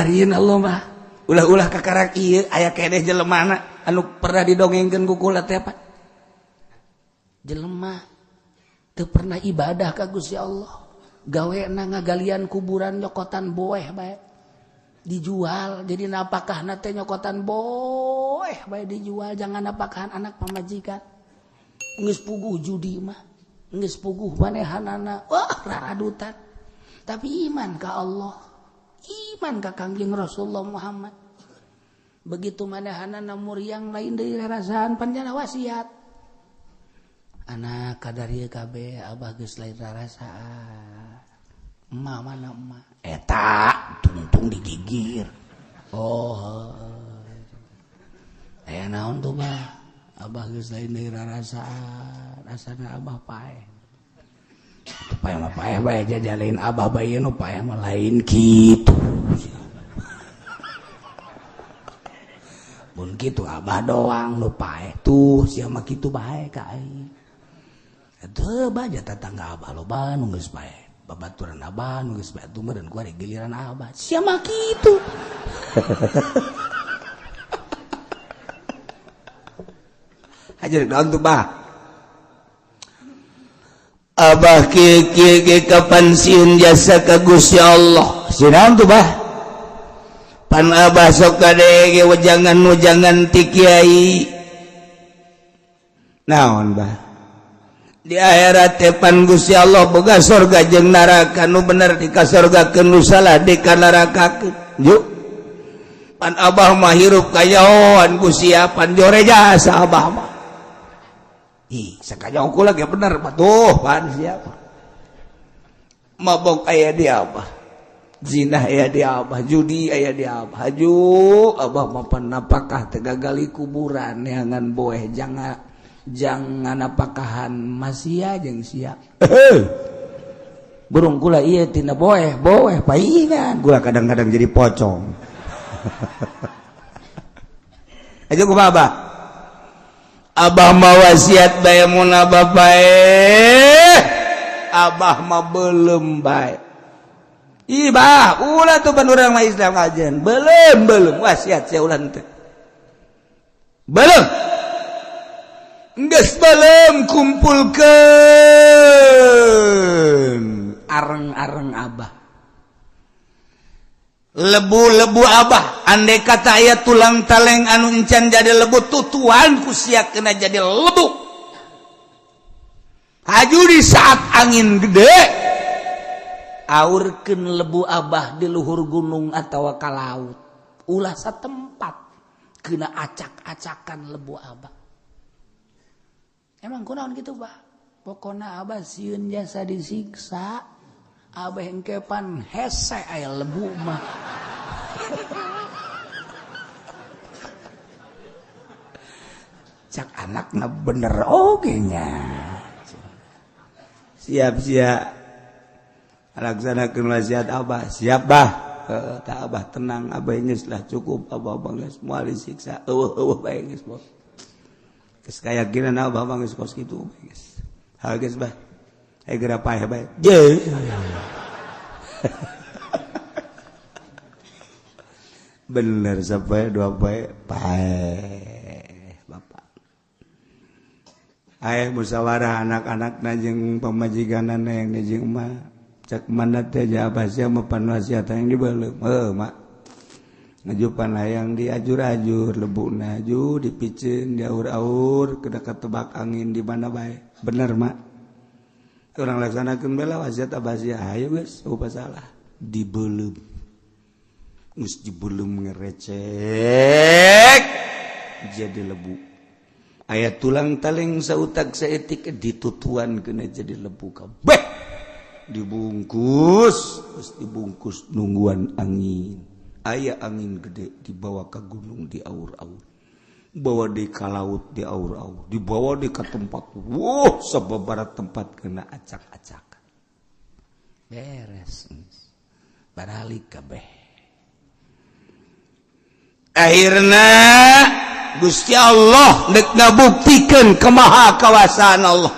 Sabarieun Allah mah. Ulah-ulah kakarak ieu aya keneh jelemana anu pernah didongengkeun ku kula teh apa? Jelema teu pernah ibadah ka Gusti Allah. Gawena ngagalian kuburan nyokotan boeh bae. Dijual jadi napakahna teh nyokotan boeh bae dijual jangan napakahan anak pamajikan. Geus puguh judi mah, geus puguh manehanana, wah raradutan. Tapi iman ka Allah, iman ka Kangjeng Rasulullah Muhammad. Begitu manehanana muriang lain deui rarasaan panjana wasiat. Anak kadar ieu kabeh abah geus lain rarasaan. Emak mana emak? Eta tungtung digigir. Oh. Aya naon tuh bah? Abah geus lain deui rarasaan, asana abah paeh. Paeh mah paeh bae jajalain abah bae nu paeh mah lain kitu. Mun kitu abah doang nu paeh tuh sia mah kitu bae ka aing. Teu bae tetangga abah loba nu geus paeh. Babaturan abah nu geus paeh tuh meureun ku ari giliran abah. Sia mah kitu. Hajar daun tuh bah. Abah kieu kieu ge kapan sieun jasa ka Gusti Allah. Sieun naon tuh bah? Pan abah sok kadege wejangan-wejangan ti kiai. Naon bah? Di akhirat teh pan Gusti Allah boga sorga jeung neraka, nu bener di ka sorgakeun, nu salah di ka nerakakeun. Yuk. Pan abah mah hirup kayahoan ku siapan jore jasa abah mah. Ih, sakanya aku lagi bener patuh pan siapa? Mabok aya di abah, zina aya di abah, judi aya di abah. Haju abah mah pan napakah teu gagali kuburan neangan boeh jangan jangan napakahan masia jeung sia. Burung kula ieu tina boeh, boeh paingan. Gula kadang-kadang jadi pocong. Aja kumaha abah? Abah mah wasiat bae mun abah bae. Abah mah belum bae. Ih bah, ulah tuh pan urang mah Islam ajen. Belum, belum wasiat sia ulah teh. Belum. Geus belum kumpulkeun areng-areng abah. Lebu-lebu abah andai kata aya tulang taleng anu encan jadi lebu tutuan ku sia kena jadi lebu. Haju di saat angin gede aurkeun lebu abah di luhur gunung atawa ka laut. Ulah satempat kena acak-acakan lebu abah. Emang kunaon kitu bah? Pokona abah sieun jasa disiksa. Abah engkepan hese aya lebu mah. Cak anakna bener oge nya. Siap-siap laksanakeun wasiat abah. Siap bah. Heeh, tah abah tenang, abah geus lah cukup, abah geus moal disiksa. Eueuh-eueuh bae geus bos. Geus kayakinan abah mah geus kos kitu geus. Ha geus bah. Ayo geura paeh bae. Je. Bener sampai dua paeh paeh bapak. Ayo musyawarah anak-anak jeung pamajikanana yang jeung emak. Cek mana teh abah sia mah pan wasiat yang dibeuleum. Heuh mak. Ngajupan hayang diajur-ajur lebukna aju dipiceun diaur-aur kena ketebak angin di mana bae. Bener mak. Orang laksanakeun bela wasiat abah sia hayu geus eueuh salah dibeuleum. Geus dibeuleum ngerecek jadi lebu. Aya tulang taleng sautak saeutik ditutuan kena jadi lebu kabeh. Dibungkus, terus dibungkus nungguan angin. Aya angin gede dibawa ke gunung di aur-aur. Bawa di ka laut di aur-aur, dibawa di ka tempat. Wuh, sababaraha tempat kena acak-acakan. Beres. Baralik kabeh. Akhirna Gusti Allah dek ngabuktikeun kemaha kawasaan Allah.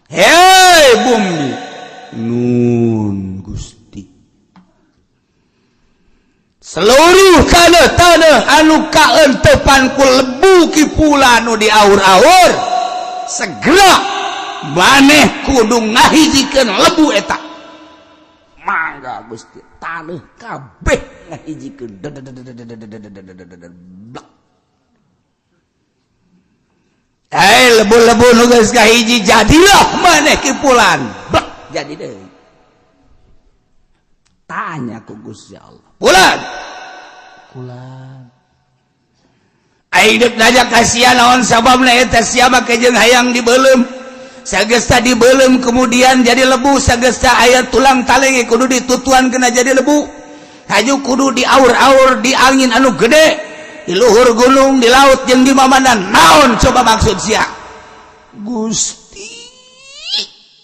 Hei bumi, nun Gusti. Seluruh tanah-tanah anu kaentepan ku lebu kipulan nu diaur-aur segera maneh kudu ngahijikeun lebu eta. Mangga Gusti, tanah kabeh ngahijikeun. Blak. Eh lebu-lebu nu geus kahiji jadilah maneh kipulan. Blak jadi deui. Tanya ku Gusti Allah. Pulan. Kulan. Aing deuk nanya ka sia naon sababna eta sia make jeung hayang dibeuleum. Sagesta dibeuleum kemudian jadi lebu, sagesta aya tulang taleng kudu ditutuan kena jadi lebu. Haju kudu diaur-aur di angin anu gede, di luhur gunung, di laut jeung di mamana. Naon coba maksud sia? Gusti,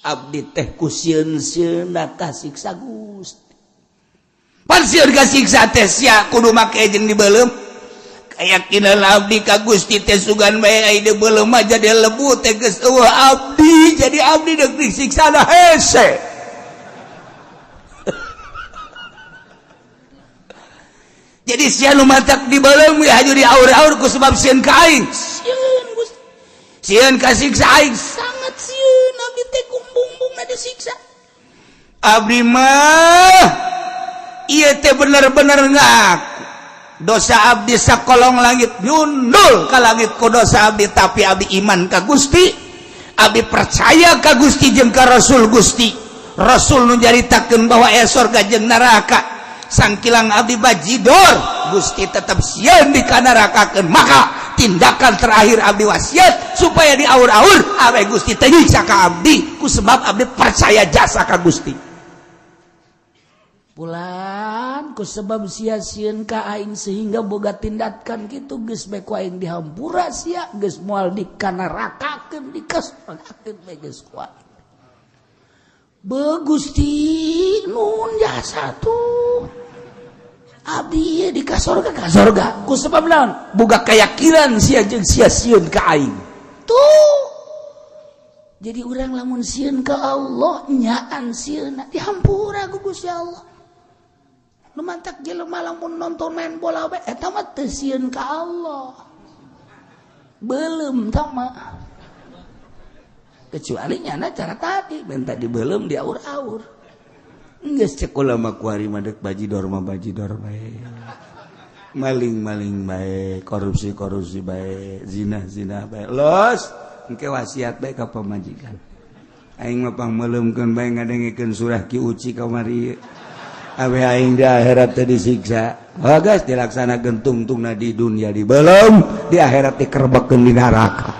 abdi teh ku sieun-sieunna kasiksa Gusti. Pan sieun kasiksa teh sia kudu make jeung dibeuleum. Keyakinan abdi ka Gusti teh sugan bae ai dibeuleum mah jadi lebu teh geus eueuh abdi, jadi abdi deuk disiksa da hese. Jadi sia nu matak dibeuleum we haju diaur-aur ku sebab sieun ka aing. Sieun Gusti. Sieun kasiksa aing sangat sieun abdi teh kumbung-bumbungna disiksa. Abdi mah ieu teh bener-bener ngaku dosa abdi sakolong langit nyundul ka langit ku dosa abdi, tapi abdi iman ka Gusti, abdi percaya ka Gusti jeung ka Rasul Gusti. Rasul nu nyaritakeun bahwa aya sorga jeung neraka. Sangkilang abdi bajidor, Gusti tetap sieun dikanarakakeun. Maka tindakan terakhir abdi wasiat supaya diaur-aur awe Gusti teh nyiksa ka abdi ku sebab abdi percaya jasa ka Gusti. Bulan ku sebab sia sieun ka aing sehingga boga tindakan kitu geus bae ku aing dihampura sia geus moal dikanarakakeun dikasorgakeun bae geus ku aing. Be Gusti nun jasa tuh abdi ieu di kasorga kasorga ku sebab naon boga keyakinan sia jeung sia sieun ka aing. Tuh jadi urang lamun sieun ka Allah nyaan sieunna dihampura ku Gusti Allah. Nu mantak jelema lamun nonton main bola bae eta mah teu sieun ka Allah. Beuleum tah mah. Kecuali nyana cara tadi minta dibeuleum diaur-aur. Geus cek ulama kuari mah deuk bajidor mah bajidor bae. Maling-maling bae, korupsi-korupsi bae, zina-zina bae. Los, engke wasiat bae ka pamajikan. Aing mah pangmeuleumkeun bae ngadengekeun surah Ki Uci kamari. Awe aing di akhirat teh disiksa. Oh geus dilaksanakeun tungtungna di dunia dibeuleum, di akhirat dikerebekeun di neraka.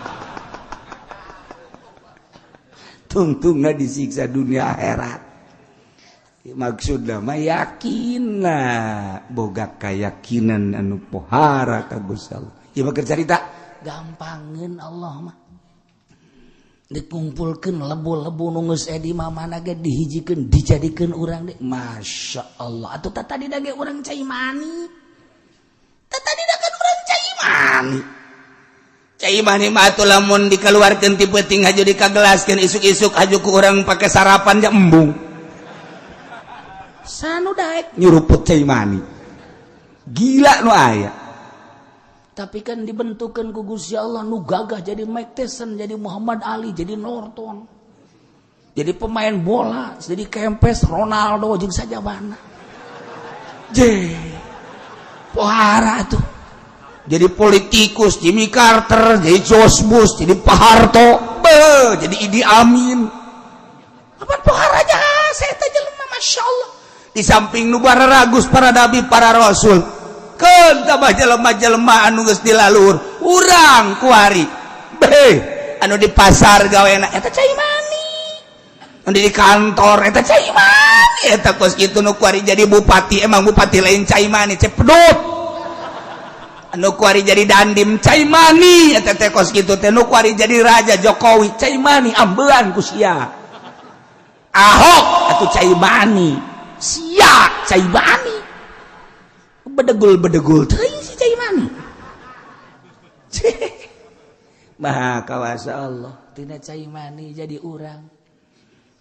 Tungtungna disiksa dunia akhirat. Maksudna mah yakinna boga kayakinan anu pohara ka Gusti Allah. Ieu mah keur carita gampangeun Allah mah. Dikumpulkeun lebu-lebu nu geus di mamana ge dihijikeun dijadikeun urang deui. Masya Allah atuh tah tadi ge urang cai mani. Tah tadi kan urang cai mani. Cai mani mah atuh lamun dikeluarkeun ti peuting haju dikagelaskeun isuk-isuk haju ku urang pake sarapan ja embung. Sanu daek nyuruput cai mani. Gila nu aya. Tapi kan dibentukkan ku Gusti Allah nu gagah jadi Mike Tyson, jadi Muhammad Ali, jadi Norton. Jadi pemain bola, jadi Kempes, Ronaldo jeung sajabana. Je. Pohara tuh. Jadi politikus Jimmy Carter, jadi George Bush, jadi Pak Harto, be, jadi Idi Amin. Apa poharanya? Saya teh jelema Masya Allah. Di samping nu ragus para nabi, para rasul. Keun tambah jelema-jelema anu geus dilalur, urang kuari. Be, anu di pasar gawena eta cai mani. Anu di kantor eta cai mani, eta kos kitu nu kuari jadi bupati, emang bupati lain cai mani, cepedut. Anu kuari jadi dandim cai mani, eta teh kos kitu teh nu kuari jadi raja Jokowi cai mani ambean ku sia. Ahok atuh cai mani, sia cai mani. Bedegul-bedegul teuing si cai mani. Maha kawasa Allah Tina cai mani jadi urang,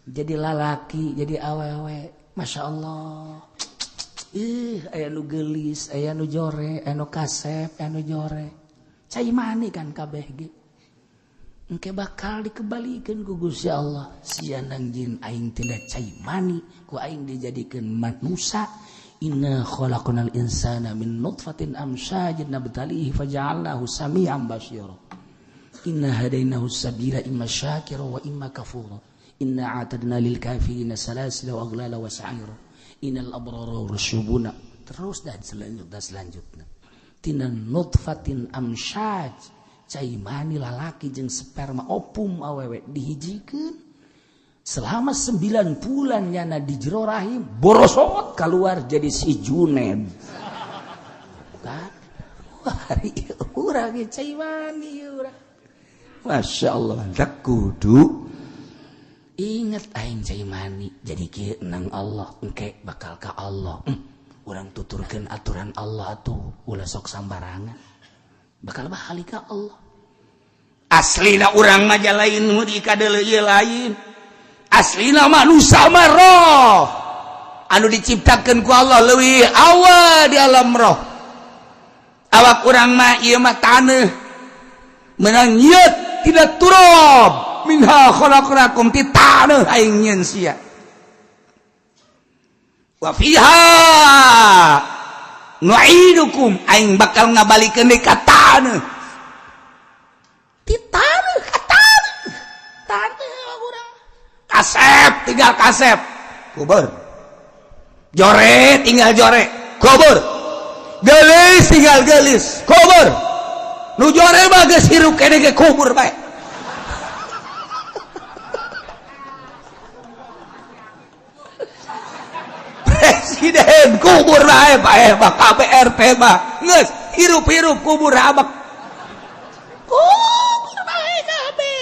jadi lalaki, jadi awewe, Masya Allah. Ih, aya nu geulis, aya nu jore, aya nu kasep, aya nu jore. Cai mani kan kabeh ge. Engke bakal dikembalikan ku Gusti Allah. Sia nang jin aing tina cai mani, ku aing dijadikeun manusia. Inna khalaqnal insana min nutfatin amsyajin nabtalihi faja'alnahu sami'an basira. Inna hadainahu sabila imma syakira wa imma kafura. Inna a'tadna lil kafirina salasila wa aghlala wa sa'ira. Innal abrara rasyubuna. Terus dan selanjutnya. Tina nutfatin amsyaj, cai mani lalaki jeung sperma opum awewe dihijikeun. Selama 9 bulan nyana di jero rahim, borosot keluar jadi si Juned. Kan? Wah, urang ge cai mani urang. Masya Allah, tak kudu inget aing cai mani jadi kieu nang Allah, engke bakal ka Allah. Urang tuturkeun aturan Allah tuh, ulah sok sambarangan. Bakal balik ka Allah. Aslina urang mah lain nu dikadeuleu ieu lain. Aslina manusia mah roh anu diciptakeun ku Allah leuwih awal di alam roh. Awak urang mah ieu mah taneuh menang nyeut tidak turab minha khalaqnakum ti taneuh aing nyeun sia. Wa fiha nu'idukum aing bakal ngabalikeun deui ka taneuh. Ti taneuh ka taneuh. Taneuh urang. Kasep tinggal kasep kubur, jore tinggal jore kubur, gelis tinggal gelis kubur, nu jore mah geus hirup keneh ge kubur bae. Presiden kubur bae bae mah KPRT mah geus hirup-hirup kubur abak kubur bae kabeh.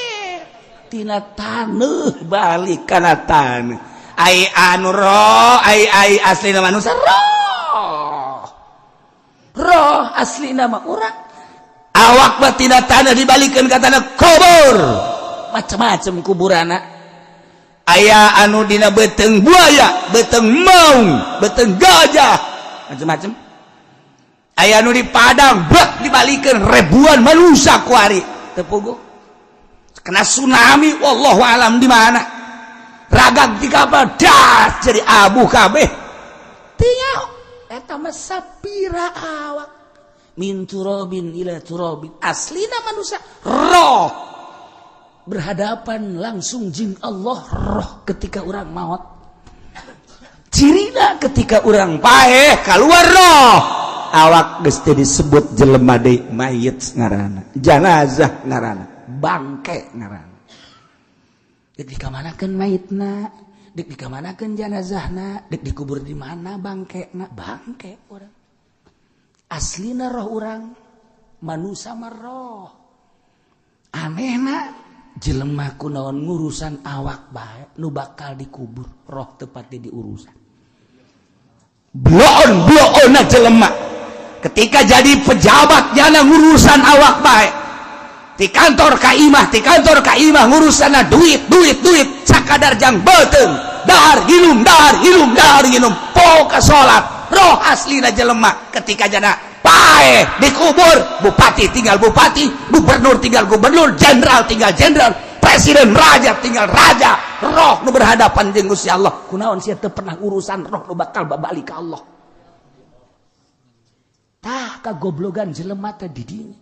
Tina taneuh balik kana taneuh. Ai anu roh, ai ai aslina manusia roh. Roh aslina mah urang. Awak mah tina taneuh dibalikeun ka taneuh kubur. Macam-macam kuburana. Aya anu dina beuteung buaya, beuteung maung, beuteung gajah, macam-macam. Aya anu di padang, bek dibalikeun ribuan manusia kuari. Teu puguh. Kena tsunami, wallahu alam di mana. Ragag di kapal, das jadi abu kabeh. Teu nyaho eta mah sapira awak. Min turabin ila turabin. Aslina manusia roh berhadapan langsung jeung Allah roh ketika urang maot. Cirina ketika urang paeh keluar roh. Awak geus teu disebut jelema deui, mayit ngaranna, janazah ngaranna, bangke ngaranna. Dek dikamanakeun mayitna, dek dikamanakeun janazahna, dek dikubur di mana bangkena, bangke urang. Aslina roh urang, manusia mah roh. Anehna jelema kunaon ngurusan awak bae nu bakal dikubur, roh tepatnya diurusan. Bloon bloonna jelema ketika jadi pejabat jana ngurusan awak bae. Di kantor ka imah, di kantor ka imah ngurusanna duit duit duit sakadar jang beuteung, dahar ginum dahar ginum dahar ginum poho ka salat. Roh aslina jelema ketika jana paeh dikubur, bupati tinggal bupati, gubernur tinggal gubernur, jenderal tinggal jenderal, presiden raja tinggal raja. Roh nu berhadapan jeung Gusti Allah. Kunaon sia teu pernah urusan roh nu bakal babalik ka Allah. Tah kagoblogan jelema teh di dinya.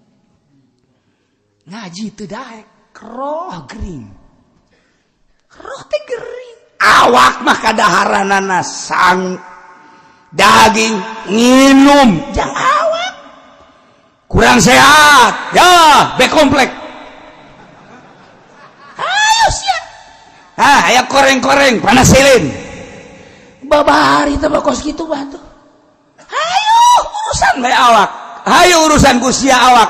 Ngaji teu daek, roh gering. Roh teh gering. Awak mah kadaharanana sang daging nginum jang awak kurang sehat ya B komplek. Ayo sia. Ah, aya koreng-koreng panas silin. Babari teh kos kitu mah tuh. Hayu urusan bae awak. Hayu urusan ku sia awak.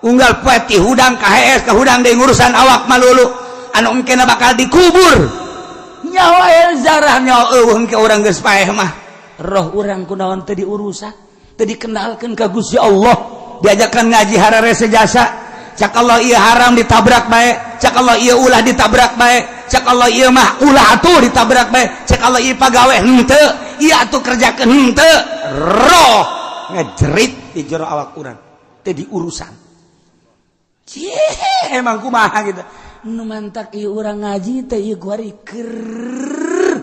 Unggal poe ti hudang ka hees ka hudang deui ngurusan awak malulu. Anu engkena bakal dikubur. Nyawa zarah nyawa eueuh engke urang geus paeh mah. Roh urang kunaon teu diurusan, teu dikenalkeun ka Gusti Allah. Diajakan ngaji hararese jasa. Cak Allah ieu haram ditabrak bae, cak Allah ieu ulah ditabrak bae, cak Allah ieu mah ulah atuh ditabrak bae, cak Allah ieu pagawe henteu. kerjakeun, ieu atuh kerjakeun henteu. Roh ngejerit di jero awak urang teh diurusan. Cih, emang kumaha gitu. Nu mantak ieu urang ngaji teh ieu kuari keur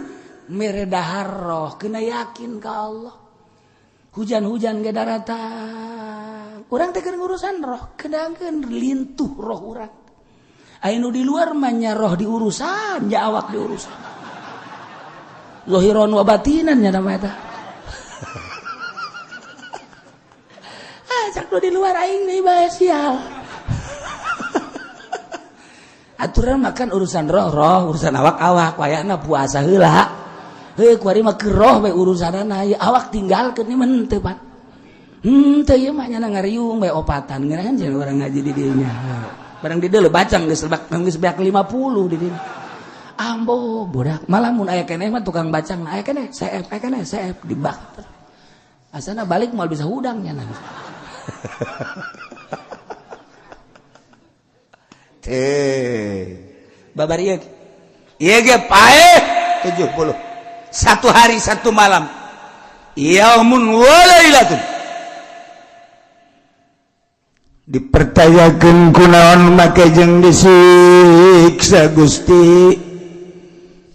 mere dahar roh kena yakin ka Allah. Hujan-hujan ge daratang. Urang teh keur ngurusan roh, keunangkeun lintuh roh urang. Aya nu di luar mah nya roh diurusan, nya awak diurusan. Zahiran wa batinan nya nama eta. Ah, cak nu di luar aing deui bae sial. Aturan makan urusan roh-roh, urusan awak-awak, wayahna puasa heula. Heuh kuari mah keur roh we urusanana, ieu awak tinggalkeun ieu mah henteu pan. Henteu ieu mah nya ngariung bae opatan ngeunaheun jeung urang ngaji di dieu nya. Barang di dieu bacang geus lebak geus beak 50 di dieu. Ambo bodak, malah mun aya keneh mah tukang bacang aya keneh, CF aya keneh, CF dibak. Asana balik moal bisa hudang nya nanti. Babar ieu. Ieu ge paeh 70. Satu hari satu malam. Yaumun wa lailatun. Dipercayakeun kunaon make jeung disiksa Gusti.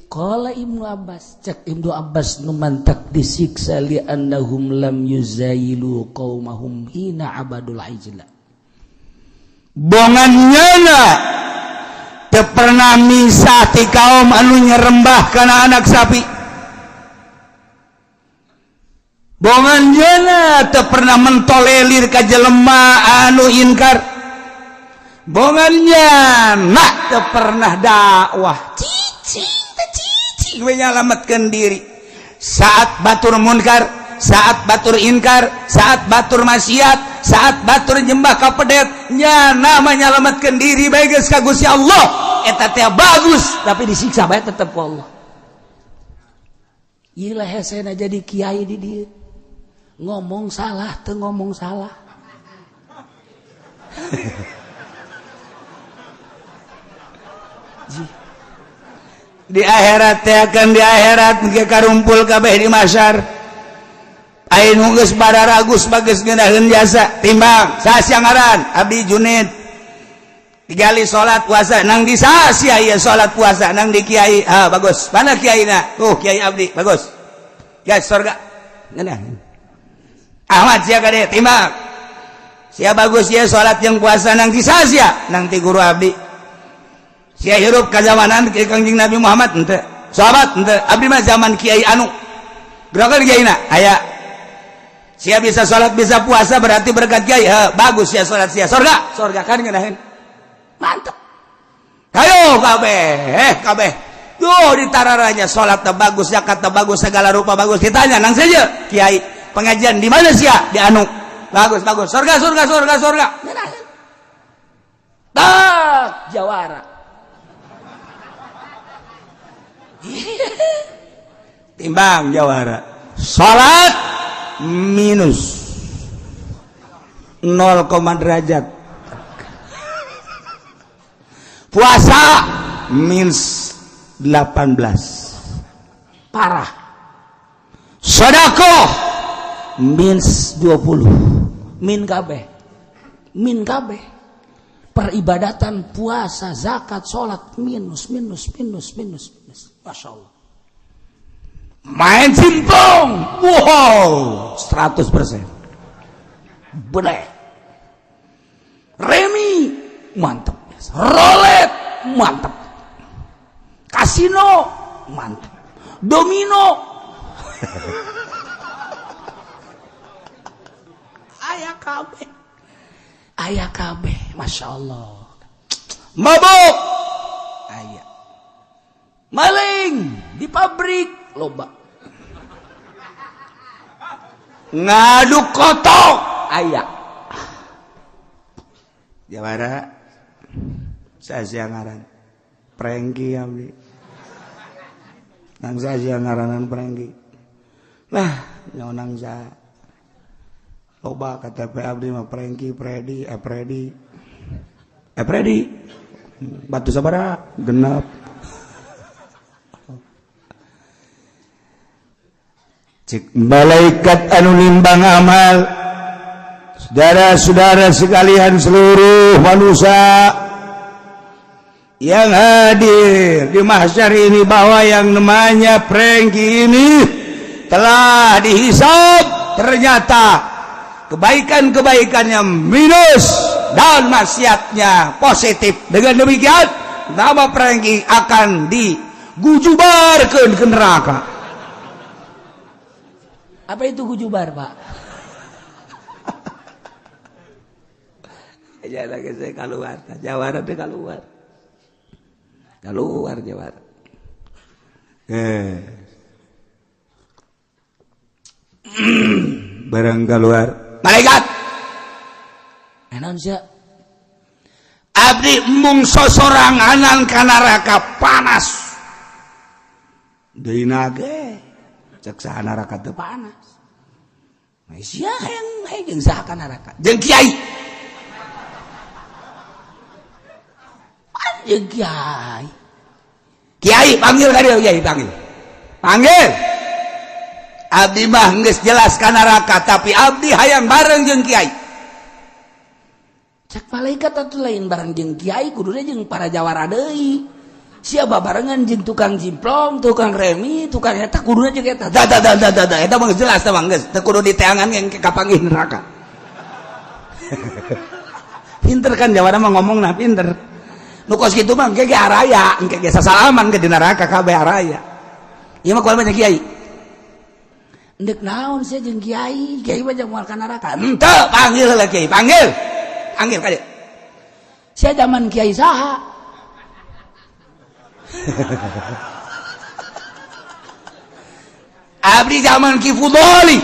Qala Ibnu Abbas, cek Ibnu Abbas nu mantak disiksa li annahum lam yuzayilu qaumahum hina abadul ijla. Bongan nyana teu pernah misah ti kaum anu nyerembah kana anak sapi. Bongan nyana teu pernah mentolelir ka jelema anu inkar. Bongan nyana teu pernah dakwah. Cicing teh cicing we nyalametkeun diri. Saat batur munkar, saat batur inkar, saat batur maksiat, saat batur nyembah ka pedet, nyana menyelamatkan diri bae geus ka Gusti Allah. Eta teh bagus, tapi disiksa bae tetep ku Allah. Ieu lah hesena jadi kiai di dieu. Ngomong salah teu ngomong salah. Di akhirat teh akan di akhirat engke karumpul kabeh di mahsyar. Ayeuna geus badaragus bagus ngeunaheun jasa timbang saha ngaran Abdi Junid digali salat puasa nang di saha ieu salat puasa nang di kiai, ah bagus mana kiaina tuh kiai abdi bagus ya surga ngeunaheun Ahmad sia kade timbang sia bagus sia salat jeung puasa nang di saha sia nang ti guru abdi sia hirup ka zamanan Kangjeng Nabi Muhammad henteu sahabat henteu abdi mah zaman kiai anu gerakan kiaina aya sia bisa salat bisa puasa berarti berkat kiai, ha, bagus sia salat sia surga surga kan ngeunaheun mantep. Hayo kabeh kabeh tuh ditararanya salat teh bagus zakat teh bagus segala rupa bagus ditanya nang saja kiai pengajian di mana sia di anu bagus bagus surga surga surga surga ngeunaheun tak jawara. Timbang jawara salat minus 0, derajat, puasa minus 18 parah, sedekah minus 20, min kabeh, min kabeh, peribadatan puasa zakat salat minus minus minus minus minus. Masya Allah. Main simpong, wow, 100%. Bener. Remi, mantep. Rolet, mantep. Kasino, mantep. Domino, ayah kabeh, ayah kabeh, masya Allah. Mabuk, ayah. Maling di pabrik, loba. Ngaduk kotok aya jawara saya ngaran prengki abdi nang saya ngaranan prengki lah nyaonang sa loba KTP abdi mah prengki predi epredi epredi batu sabara genep. Cek malaikat anu nimbang amal, saudara-saudara sekalian, seluruh manusia yang hadir di mahsyar ini, bahwa yang namanya Prengki ini telah dihisab, ternyata kebaikan-kebaikannya minus dan maksiatnya positif. Dengan demikian, nama Prengki akan digujubarkan ke neraka. Apa itu gujubar, Pak? Ya lagi saya keluar, jawara teh keluar. Keluar jawara. Barang keluar malaikat. Naon sia? Abdi embung sosoranganan ka neraka panas. Deui ge cek saha neraka teu panas. Sia hayang hayang saha ka neraka? Jeung kiai. Jeung kiai. Kiai panggil ka dieu, kiai panggil. Panggil. Abdi mah geus jelas ka neraka, tapi abdi hayang bareng jeung kiai. Cek malaikat atuh lain bareng jeung kiai, kuduna jeung para jawara deui. Sia babarengan jeung tukang jimplong, tukang remi, tukang eta kuduna jeung eta. Da da da da da, da. Eta mah geus jelas tah mah geus teu kudu diteangan yang kapanggih neraka. Pinter kan jawara mah ngomongna pinter. Nu kos kitu mah engke ge araya, engke ge sasalaman ke di neraka kabeh araya. Ieu mah kumaha kiai? Ndek naon sia jeung kiai? Kiai mah jeung moal ka neraka. Henteu, panggil heula kiai, panggil. Panggil ka dieu. Sia zaman kiai saha? Abdi zaman Ki Fudoli.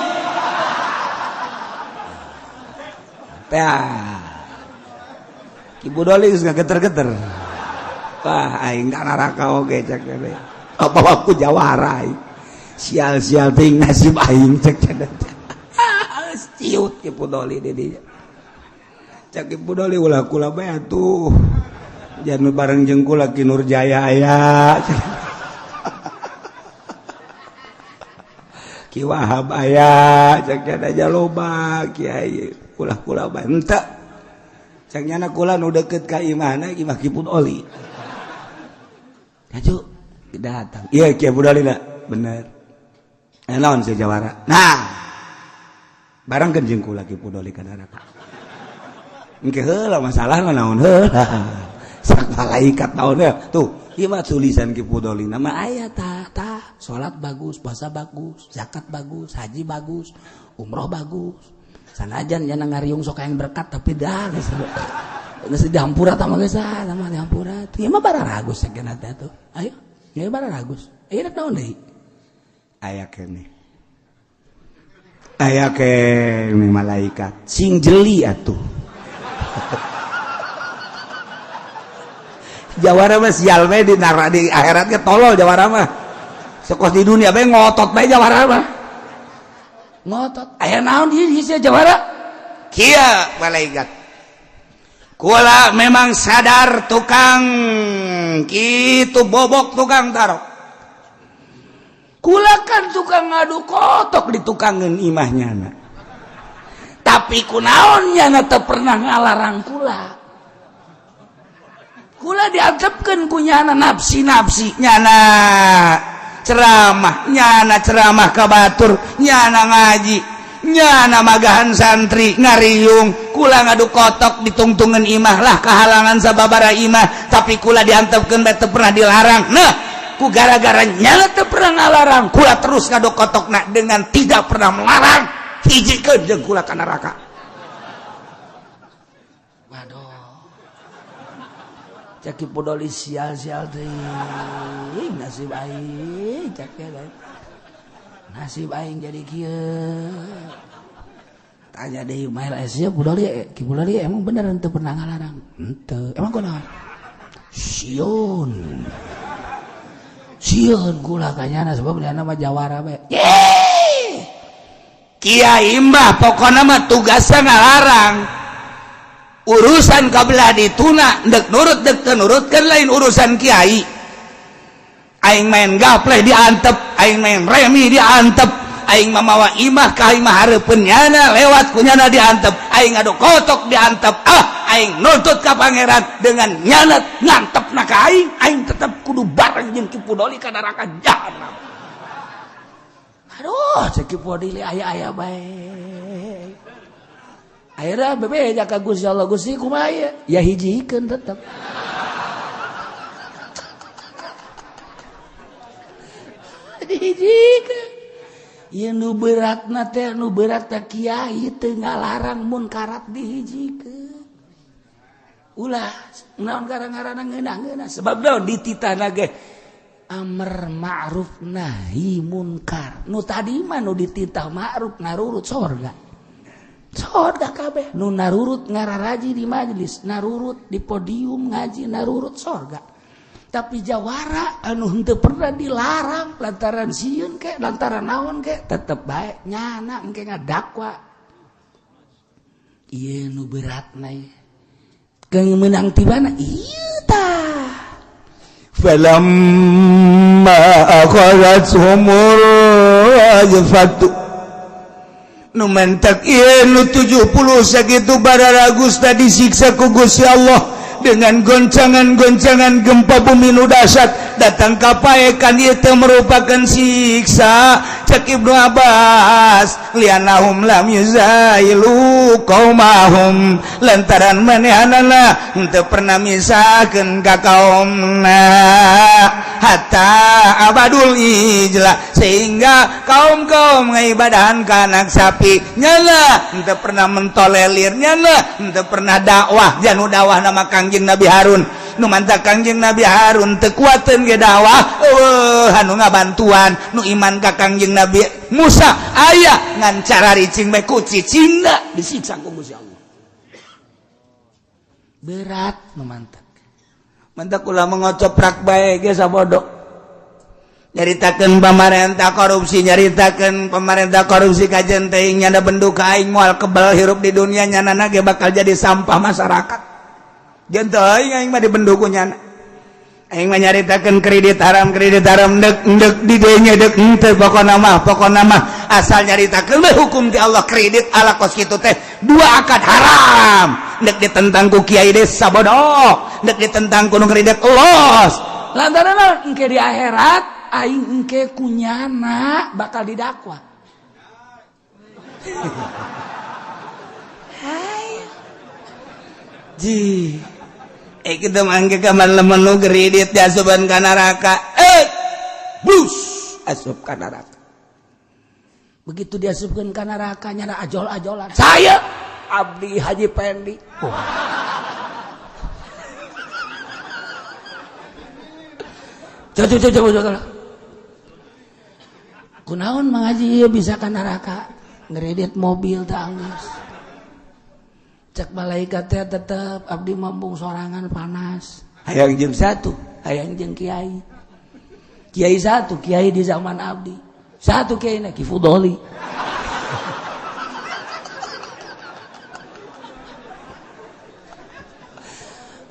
Tah. Ki Fudoli geus ngageter-geter. Wah, aing ka neraka oge cek teh. Apa aku jawara aing. Sial-sial ting nasib aing cek teh. Ciut Ki Fudoli di dinya. Cek Ki Fudoli ulah kula bae atuh. Jangan bareng jeung kula Ki Nurjaya aya. Ki Wahab aya, cek teh aja loba kiai kula-kula bae. Henteu. Cek nyana kula nu deukeut ka imahna imah Ki Fudoli. Kaju datang. Iya Ki Fudoli na, bener. Naon si jawara. Nah. Bareng jeung kula Ki Fudoli ka neraka. Engke heula masalahna naon heula. Sak malaikat naon heula. Tuh, ieu mah tulisan Ki Fudoli nama aya tah tah, salat bagus, puasa bagus, zakat bagus, haji bagus, umroh bagus. Sanajan jana ngariung sok yang berkat tapi dah geus geus dihampura tah mah geus ah, sama dihampura. Ieu mah bararagus sakeuna teh tuh. Ayo, ieu bararagus. Ieu rek naon deui? Aya keneh. Aya keneh malaikat. Sing jeli atuh. Jawara mah sial bae di neraka di akhirat ge tolol jawara mah. Sekos di dunia bae ngotot bae jawara mah. Ngotot. Aya naon ieu sia jawara? Kieu malaikat. Kula memang sadar tukang kitu bobok tukang tarok. Kula kan tukang ngadu kotok di tukangeun imahnya na. Tapi kunaon nyana teu pernah ngalarang kula. Kula diantepkeun ku nyana nafsi-nafsi nyana ceramah, nyana ceramah ka batur, nyana ngaji, nyana magahan santri ngariung, kula ngadu kotok ditungtungan imah lah kahalangan sababara imah, tapi kula diantepkeun bae teu pernah dilarang. Nah, ku gara-gara nyana teu pernah ngalarang, kula terus ngadu kotokna dengan tidak pernah melarang, hijikeun jeung kula ka neraka. Waduh. Cek Ki Fudoli sial-sial teuing nasib aing cek nasib aing jadi kieu. Tanya deui mael sia Fudoli, Ki Fudoli emang bener henteu pernah ngalarang? Henteu. Emang kunaon? Sieun. Sieun kula ka nyana sebab nyana mah jawara bae. Yeay! Kiai mah pokona mah tugasna ngalarang. Urusan kabelah dituna dek nurut dek teu nurut kan lain urusan kiai. Aing main gapleh diantep, aing main remi diantep, Aing mamawa imah ka imah hareupeun nyana, lewat ku nyana diantep. Aing ngadu kotok diantep. Ah, aing nuntut ka pangeran dengan nyana ngantep na ka aing, aing tetep kudu bareng jeung Ki Pudoli ka neraka jahanam. Aduh, cek Ki Pudoli aya-aya bae. Akhirnya bebeja ka Gusti Allah, Gusti kumaha ieu? Ya hijikeun tetep. Dihijikeun. Ieu nu beratna teh, nu berat teh kiai teu ngalarang munkarat dihijikeun. Ulah naon gara-garana ngeunah-ngeunah sebab naon dititahna ge amar ma'ruf nahi munkar. Nu tadi mah nu dititah ma'ruf narurut sorga. Sorga kabeh nu narurut ngararaji di majelis, narurut di podium ngaji, narurut sorga. Tapi jawara anu henteu pernah dilarang lantaran sieun ke, lantaran naon ke, tetep bae nyana engke ngadakwa. Ieu nu beratna ieu. Keung meunang ti mana? Ieu tah. Falamma akhadhathumur rajfatu. Nu mentak ieu nu 70 sakitu bararagus disiksa ku Gusti Allah dengan goncangan-goncangan gempa bumi nu dahsyat datang kapaekan ieu teh merupakan siksa. Cek Ibnu Abbas, lianahum lam yuzailu qaumahum, lantaran manehanana henteu pernah misahkeun ka kaumna hatta abadul ijla, sehingga kaum-kaum ngaibadahan ka anak sapi nyala henteu pernah mentolelir, nyala henteu pernah dakwah janu dakwah nama Kangjeng Nabi Harun. Nu mantap Kangjeng Nabi Harun teu kuateun ge dakwah, eueuh anu ngabantuan nu iman ka Kangjeng Nabi Musa aya ngan cara ricing bae ku cicingna disiksa ku Gusti Allah. Berat nu mantap. Mantap ulah mengocoprak bae ge sabodo. Nyaritakeun pamarentah korupsi, nyaritakeun pemerintah korupsi kajen teuing nyana bendu ka aing moal kebal hirup di dunia, nyana ge bakal jadi sampah masyarakat. Jeung teuing aing mah dibendu ku nyana. Aing mah nyaritakeun kredit haram dek dek di dieu dek henteu, pokona mah asal nyaritakeun we hukum ti Allah kredit ala kos kitu teh dua akad haram. Dek ditentang ku kiai desa bodoh, dek ditentang ku nu kredit los. Lantaran naon engke di akhirat aing engke kunyana bakal didakwa. Hai. Ji. Kita mangke kaman lamun nu kredit diasupan ka neraka. Bus asup ka neraka. Begitu diasupkeun ka neraka nyana ajol-ajolan. Saya Abdi Haji Pendi. Oh. Coba coba coba. Kunaon Mang Haji ieu bisa ka neraka? Ngredit mobil teh anggeus. Cek malaikat teh tetep abdi mambung sorangan panas. Hayang jeung satu, hayang jeung kiai. Kiai satu, kiai di zaman abdi. Satu kiai na Ki Fudoli.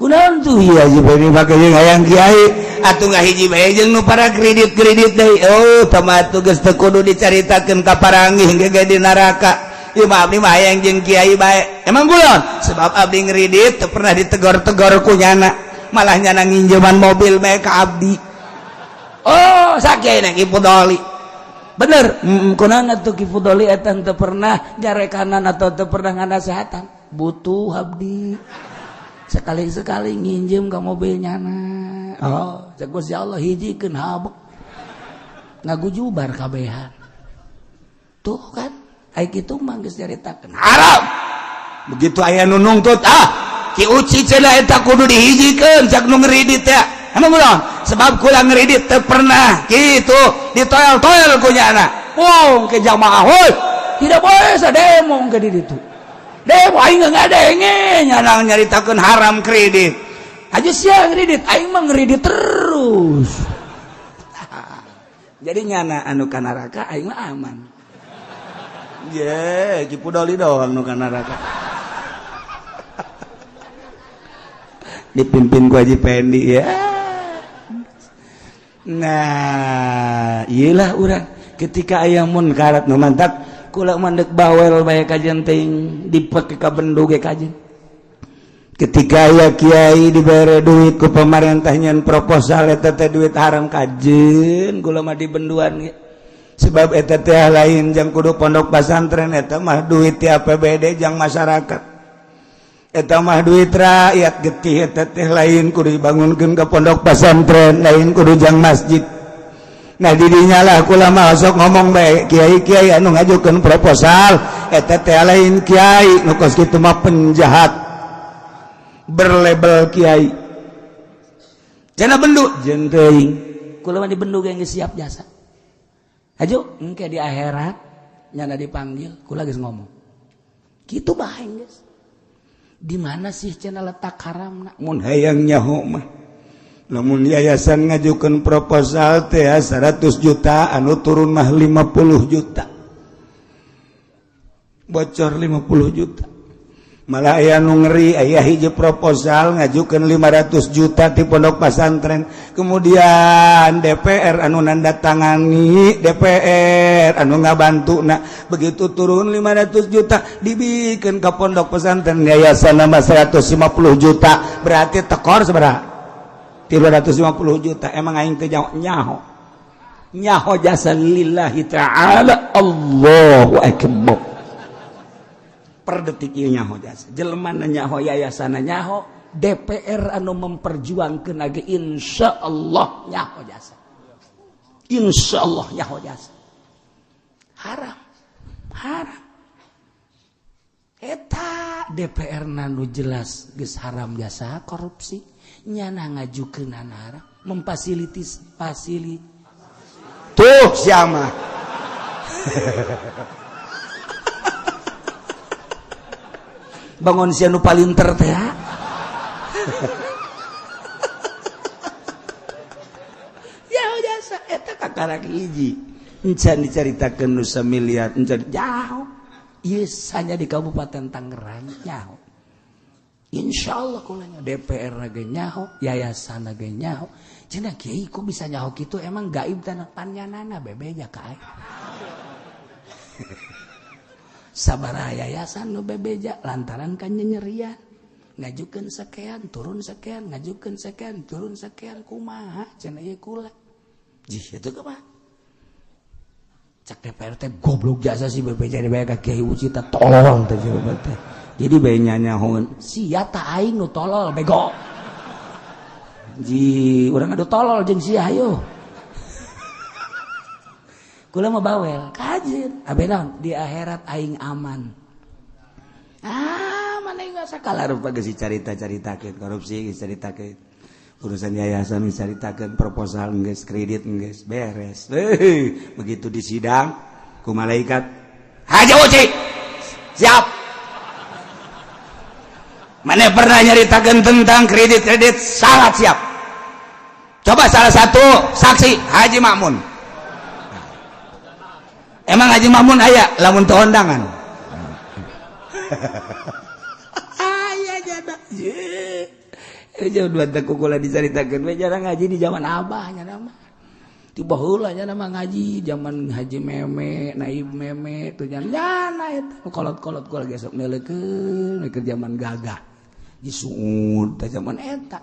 Kunaon tuh ieu Haji Pendi make jeung hayang kiai atuh ngahiji bae jeung nu para kredit-kredit deui. Oh, tama atuh geus teu kudu dicaritakeun ka paranggih ge di neraka. Ieu mah abdi mah hayang jeung kiai bae. Emang kulon? Sebab abdi ngredit teu pernah ditegor-tegor ku nyana. Malah nyana nginjeman mobil bae ka abdi. Oh, sakiai Ki Fudoli. Bener, kunaon atuh Ki Fudoli eta teu pernah jarekanan atau teu pernah nganasehatan. Butuh abdi. Sekali-sekali nginjem ka mobil nyana. Oh, cek Gusti Allah hijikeun habek. Ngagujubar kabehan. Tuh kan, ai kitu mah geus nyaritakeun haram. Begitu aya nu nungtut, ah, Ki Uci cenah eta kudu dihijikeun cak nu ngredit teh. Emang kunaon? Sebab kula ngredit teu pernah kitu ditoel-toel ku nyana. Wong ke jamaah heuy. Tidak boleh sademo ke di ditu. Demo aing ngadenge nyana nyaritakeun haram kredit. Aja sia ngredit, aing mah ngredit terus. Jadi nyana anu ka neraka aing mah aman. Ye, Ki Pudoli doang nu ka neraka. Dipimpin ku Haji Pendi ya. Nah, iyalah urang. Ketika aya munkarat nu mantak kula mandek bawel bae kajen teuing dipake ka bendu ge kajen. Ketika aya kiai dibere duit ku pemerintah nyen proposal eta teh duit haram, kajen kula mah dibenduan ge. Sebab eta teh lain jang kudu pondok pesantren, eta mah duit ti APBD jang masyarakat, eta mah duit rakyat. Getih eta teh lain kudu dibangunkeun ke pondok pesantren, lain kudu jang masjid. Nah, didinya lah kula mah sok ngomong bae, kiai-kiai anu ngajukeun proposal eta teh lain kiai, nu kos kitu mah penjahat berlabel kiai. Cenah bendu jeung teuing, kula mah dibendu ge geus siap jasa. Aju engke di akhirat nyana dipanggil, kula geus ngomong kitu bae geus. Di mana sih cenah letak haramna? Mun hayang nyaho mah, lamun yayasan ngajukeun proposal teh 100 juta, anu turun mah 50 juta, bocor 50 juta. Malah aya nu ngeri, aya hiji proposal ngajukeun 500 juta di pondok pesantren, kemudian DPR anu nanda tangani, DPR anu ngabantu. Nah, begitu turun 500 juta dibikin ke pondok pesantren yayasan nama 150 juta, berarti tekor seberapa? 350 juta. Emang aing teh nyaho nyaho jasa lillahi ta'ala. Allahu akbar. Per detik ieu nyaho jasa jelema, nyaho yayasan, nyaho DPR anu memperjuangkeun age, insyaallah nyaho jasa, insyaallah nyaho jasa. Haram, haram eta. DPR nanu jelas geus haram jasa korupsi, nyana ngajukeun haram, memfasilitis fasili tuh siapa bangun sia nu palinter teh ya jasa eta kakarak hiji encan dicaritakeun nu samiliar encan jauh. Ieu hanya di Kabupaten Tangerang nyaho. Insyaallah kulanya DPR ge nyaho, yayasan ge nyaho. Cenah kiai kok bisa nyaho kitu, emang gaib tanah panyanana bebeja ka aing. Sabaraha yayasan nu bebeja lantaran kan nyerian ngajukeun sekian turun sekian, ngajukeun sekian turun sekian, kumaha cenah ieu kula jih itu kumaha? Cak DPR teh goblok jasa si bebeja dibayar ka Kiai Uci teh, tolol teh teh. Jadi bae nyanyahoun sia ta aing nu tolol bego ji, urang adu tolol jeung sia. Hayo kula mah bawel kajen abe naon di akhirat aing aman. Ah, mana enggak sakala rupa geus dicarita-caritakeun korupsi, geus caritakeun urusan yayasan, geus caritakeun proposal geus, kredit geus beres. Heuh, begitu di sidang ku malaikat, Haji Uci siap, mana pernah nyaritakeun tentang kredit-kredit? Sangat siap. Coba salah satu saksi, Haji Makmun. Emang Haji Makmun aya lamun teu ondangan? Aya jada. Jauh dua teh kukula dicaritakeun we jarang ngaji di zaman abah nya nama. Ti baheula nya nama ngaji zaman Haji Meme, Naib Meme tuh nyana eta kolot-kolot kula ge sok neuleukeun keur zaman gagah. Disuud teh zaman eta.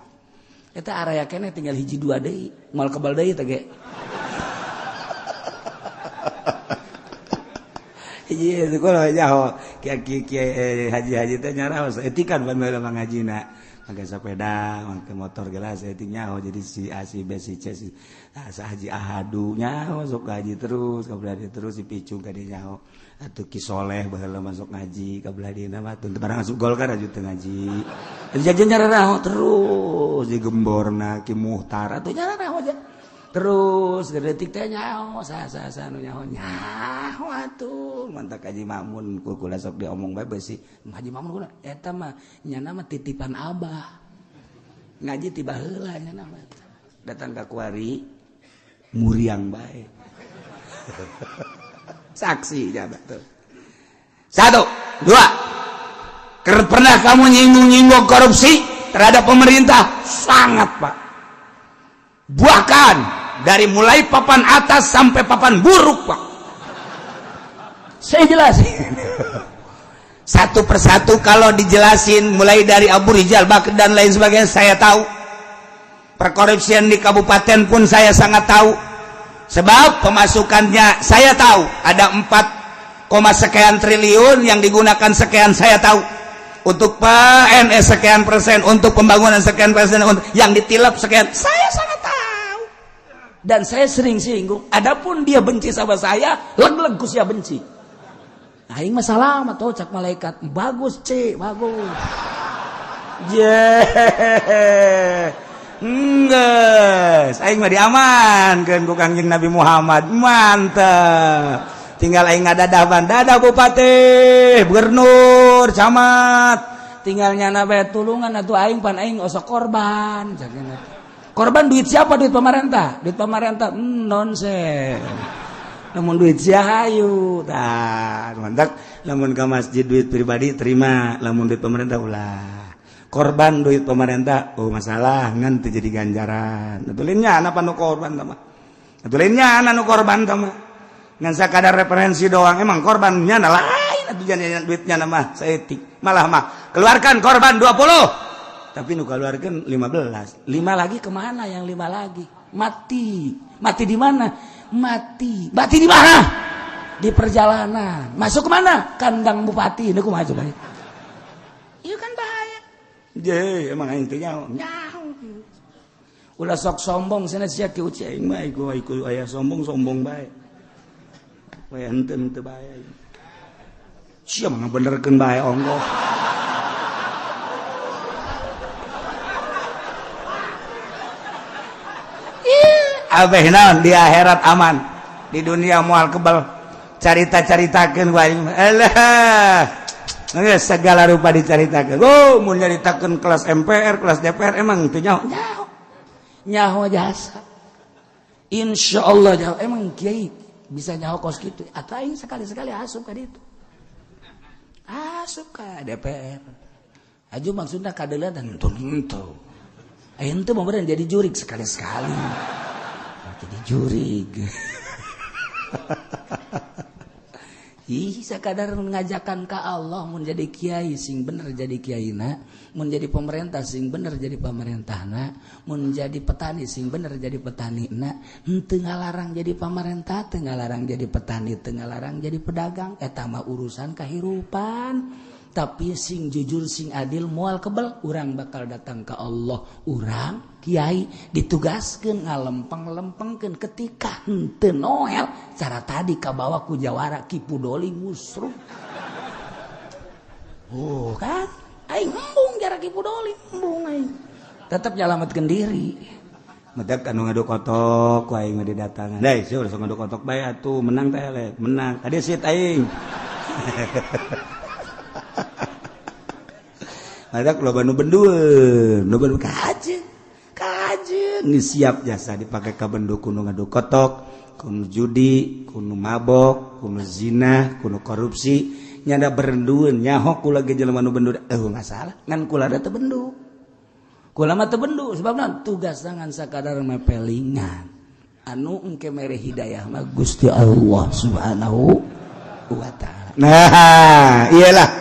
Eta area keneh tinggal hiji dua deui, moal kebal deui teh ge. Iya, sekolah nyaho kiai kiai haji-haji teh nyaraos etikan pan baheula mah ngajina make sepeda, make motor gelas etik nyaho. Jadi si A, si B, si C, si A, haji ahadu nyaho sok ngaji terus kabelah terus, si picung ka nyaho atuh Ki Soleh baheula masuk ngaji kabelah dina mah teu barang asup Golkar aju teu ngaji. Jadi nyaraho terus di gemborna Ki Muhtar atuh nyaraho aja terus detik teh nyaho sa sa sa nu nyaho nyaho atuh mantak Haji Makmun ku kula sok diomong bae beusi Haji Makmun kula eta mah nyana mah titipan abah ngaji ti baheula nyana mah datang ka kuari muriang bae. Saksi jaba tuh. Satu, dua, pernah kamu nyinggung-nyinggung korupsi terhadap pemerintah? Sangat, Pak. Bahkan Dari mulai papan atas sampai papan buruk, Pak. Saya jelasin satu persatu. Kalau dijelasin mulai dari Abu Rizal Bakri dan lain sebagainya, saya tahu. Perkorupsian di kabupaten pun saya sangat tahu, sebab pemasukannya saya tahu ada 4, sekian triliun, yang digunakan sekian. Saya tahu untuk PNS sekian persen, untuk pembangunan sekian persen, untuk yang ditilap sekian. Saya sangat tahu dan saya sering singgung. Adapun dia benci sama saya, leg-leg ku sia benci. Aing masalah mah tuh, cak malaikat, bagus c bagus. Yeah. Enggeus, aing mah diamankeun ku Kangjeng Nabi Muhammad. Mantap. Tinggal aing ngadadaban, dadah bupati, gubernur, camat. Tinggal nyana bae tulungan atuh aing, pan aing osok korban. Korban duit siapa? Duit pemerintah. Duit pemerintah, nonsen. Namun duit sia hayu tah mantap. Lamun ke masjid duit pribadi terima, lamun duit pemerintah ulah. Korban duit pemerintah, oh, masalah, ngan teu jadi ganjaran. Atuh lain nyana nu korban mah, atuh lain nyana nu korban mah, ngan sakadar referensi doang. Emang korban nyana lain atuh, jangan duitnya mah saeutik. Malah mah keluarkan korban 20, tapi nu keluarkan 15. Lima lagi kemana? Yang lima lagi mati. Mati di mana? Mati, mati di mana? Di perjalanan. Masuk kemana? Kandang bupati. Ini kumaha coba? Iya kan bahaya. Je, emang intinya nyaho. Ulah sok sombong sana sia ki uci. Aing mah iku iku aya sombong sombong bae. Bae henteu henteu bae. Sia mah ngabenerkeun bae onggoh. Abeh naon, di akhirat aman, di dunia moal kebal. Carita-caritakeun ku aing. Alah. Geus segala rupa dicaritakeun. Oh, mun nyaritakeun kelas MPR, kelas DPR emang teu nyaho. Nyaho. Nyaho jasa. Insya Allah nyaho. Emang kiai bisa nyaho kos gitu. Atau aing sekali-sekali asup ka ditu. Asup ka DPR. Aju maksudnya kadeuleuan henteu henteu. Aing teu mau jadi jurig sekali-sekali. Jadi jurig. Ih, sekadar mengajakan ke Allah. Mun jadi kiai sing bener jadi kiai na, mun jadi pemerintah sing bener jadi pemerintah na, mun jadi petani sing bener jadi petani na. Henteu ngalarang jadi pemerintah, teu ngalarang jadi petani, teu ngalarang jadi pedagang, eta mah urusan kehidupan. Tapi sing jujur, sing adil, moal kebel. Urang bakal datang ke Allah. Urang kiai ditugaskeun ngalempeng-lempengkeun. Ketika henteu noel cara tadi kabawa ku jawara Ki Pudoli musruh. Oh kan aing embung jara Ki Pudoli, embung aing, tetep nyalametkeun diri. Medak anu ngadu kotok ku aing mah didatangan. Dai, sia ulah ngadu kotok bae atuh, menang teh eleh, menang. Tadi sit aing. Madak loba nu bendueun, loba nu kajeun. Kajeun geus siap jasa dipake ka bendu kudu ngadu kotok, kudu judi, kudu mabok, kudu zina, kudu korupsi, nyada berendueun nyaho kula ge jelema nu bendu eueuh masalah, ngan kula da teu bendu. Kula mah teu bendu sebabna tugas ngan sakadar mepelingan. Anu engke mere hidayah mah Gusti Allah Subhanahu wa taala. Nah, iyalah.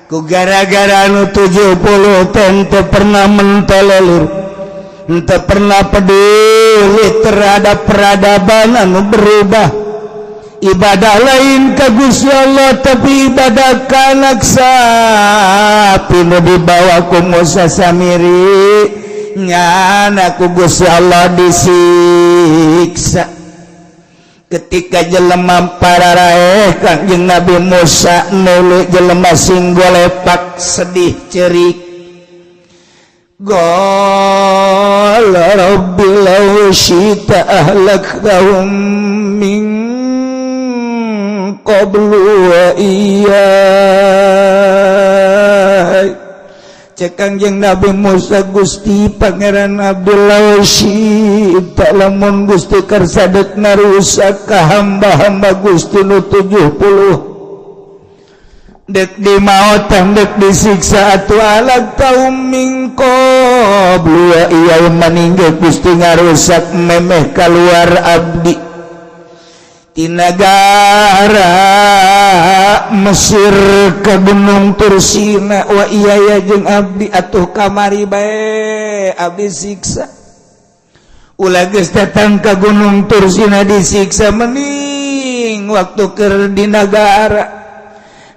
Ku gara-gara anu 70 teu pernah mentelelir, teu pernah peduli terhadap peradaban anu berubah. Ibadah lain ka Gusti Allah, tapi ibadah ka anak sapi nu dibawa ku Musa Samiri, nyana ku Gusti Allah disiksa. Ketika jelema para raeh Kangjeng Nabi Musa nulu jelema sing golepak sedih cerik. Qala rabbi law syi'ta ahlaktahum min qablu wa iyyai. Cek Kangjeng Nabi Musa, Gusti Pangeran Abdullah syi'ta, lamun Gusti kersa dek ngarusak ka hamba-hamba Gusti nu 70, dek dimaotan dek disiksa atuh, ahlaktahum min qablu. qablu wa iya maninggal Gusti ngarusak memeh keluar abdi ti nagara Mesir ke Gunung Tursina wa iya jeung abdi atuh kamari bae abdi siksa. Ulah geus datang ke Gunung Tursina disiksa, mending waktu keur di nagara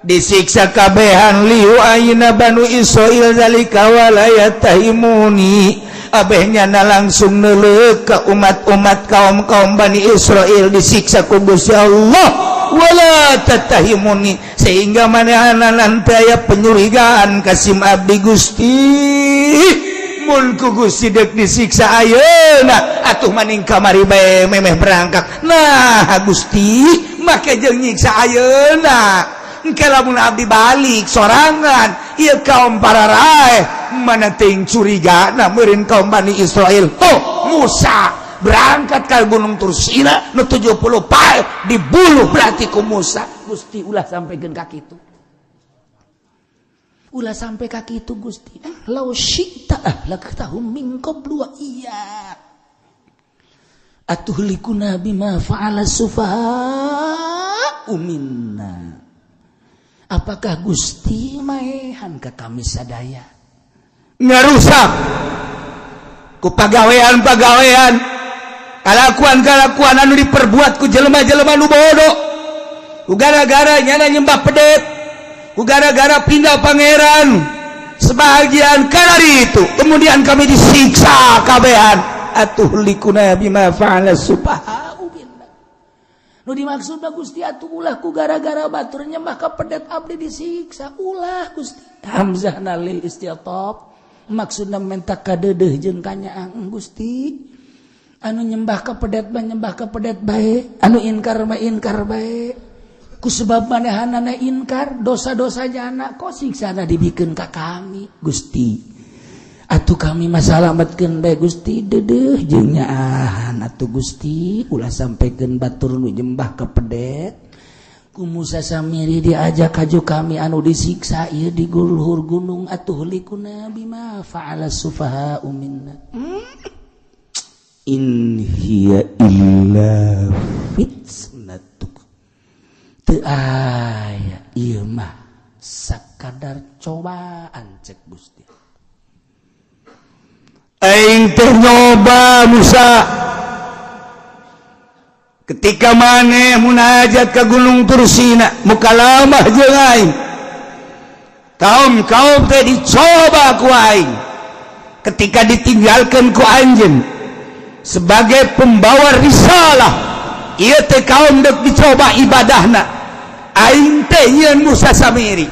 disiksa kabehan. Liu ayeuna Banu Israil zalika wala yattahimuni, abehnya na langsung neuleuh ke umat-umat kaum-kaum Bani Israel disiksa ku Gusti Allah. Wala tattahimuni, sehingga manehna nanti aya penyurigaan ka sim abdi. Gusti, mun ku Gusti dek disiksa ayeuna, atuh maning kamari bae memeh berangkat. Nah Gusti make jeung nyiksa ayeuna? Engke lamun abdi balik sorangan, ieu kaum para raeh mana ting curiga. Nah, meureun kaum Bani Israel tuh Musa berangkat ke Gunung Tursina nu 70 pae dibuluh berarti ku Musa. Gusti, ulah sampai ka kitu, ulah sampai ka kitu, Gusti. Lau syi'ta ahlaktahum min qablu wa iya atuhlikuna bima fa'ala sufaha'u minna. Apakah Gusti maehan ke kami sadaya? Ngarusak ku pagawean-pagawean, kalakuan-kalakuan anu diperbuat ku jelema-jelema nu bodoh, ku gara-gara nyana nyembah pedet, ku gara-gara pindah pangeran sebagian karena itu kemudian kami disiksa kabehan. Atuhlikuna bima fa'ala sufaha. Nu dimaksud Gusti atuh ulah ku gara-gara batur nyembah ka pedet abdi disiksa, ulah, Gusti. Hamzah lil isti'tab, maksudna menta kadeudeuh jeung kanyaang. Gusti, anu nyembah ka pedet mah nyembah ka pedet bae, anu inkar mah inkar bae. Ku sebab manehanana inkar dosa-dosa jana kok siksana dibikeun ka kami. Gusti, atuh kami masalamatkeun bae, Gusti. Deudeuh jeung nyaahan atuh, Gusti. Ulah sampaikeun batur nu nyembah ka pedet ku Musa Samiri diajak kaju kami anu disiksa ieu di luhur gunung. Atuhlikuna bima fa'ala sufaha'u minna. In hiya illa fitnatuk. Teu aya ieu mah sakadar cobaan, cek Gusti. Aing teh nyoba Musa ketika maneh munajat ke Gunung Tursina, mukalamah jeung aing. Kaum kaum teh dicoba ku aing ketika ditinggalkan ku anjeun sebagai pembawa risalah. Ieu teh kaum dek dicoba ibadahna. Aing teh nyieun Musa Samiri,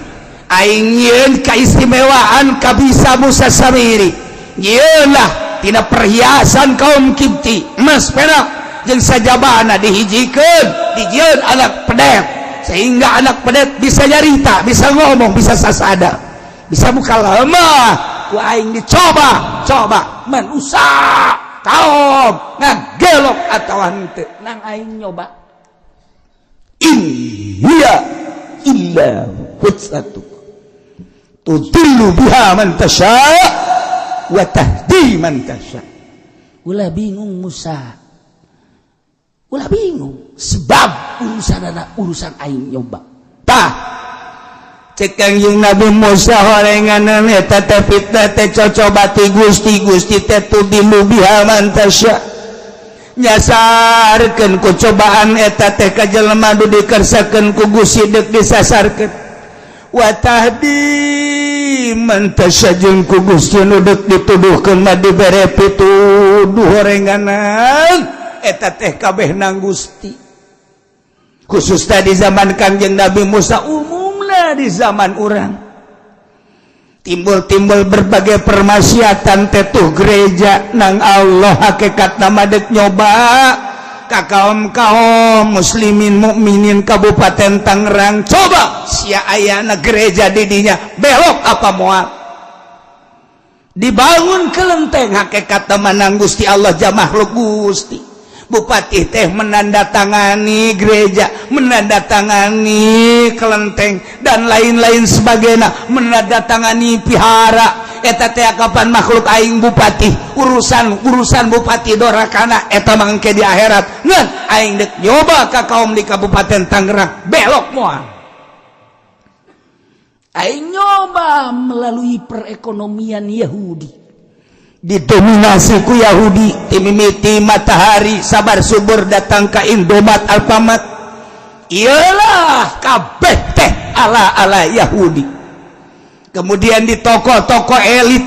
aing nyieun keistimewaan kabisa Musa Samiri, nyieun lah tina perhiasan kaum Kipti, emas perak jeung sajabana, dihijikeun, dijieun anak pedet sehingga anak pedet bisa nyarita, bisa ngomong, bisa sasada, bisa buka lemah. Ku aing dicoba coba manusia kaum ngagelok atau henteu nang aing nyoba. In hiya illa fitnatuk tudillu biha man tasha wa tahdi man tasha. Ulah bingung, Musa, ulah bingung, sebab urusan anak urusan aing nyoba. Tah, cek Kangjeng Nabi Musa, horengan eta teh fitnah teh cocoba ti Gusti. Gusti teh tudillu biha man tasha, nyasarkeun ku cobaan eta teh ka jelema nu dikersakeun ku Gusti deuk disasarkeun, wa tahdi man tasha, jeung ku Gusti nu deuk dituduhkeun mah dibere pituduh. Horenganan eta teh kabeh nang Gusti, khusus tadi zaman Kangjeng Nabi Musa, umumna di zaman urang timbul-timbul berbagai permaksiatan tetuh gereja nang Allah hakikat nama dek nyoba ka kaum kaum muslimin mukminin Kabupaten Tangerang. Coba sia ayana gereja didinya, belok apa moal dibangun kelenteng? Hakikat menang Gusti Allah ja makhluk Gusti. Bupati teh menandatangani gereja, menandatangani kelenteng dan lain-lain sebagainya, menandatangani pihara. Eta teh kapan makhluk aing bupati, urusan urusan bupati dorakana eta mangke di akhirat. Ngan aing dek nyoba ka kaum di Kabupaten Tangerang, belok moal. Aing nyoba melalui perekonomian Yahudi. Didominasi ku Yahudi, timimiti Matahari sabar subur datang ke Indomaret, Alfamart, iyalah kabeh teh ala-ala Yahudi. Kemudian di toko-toko elit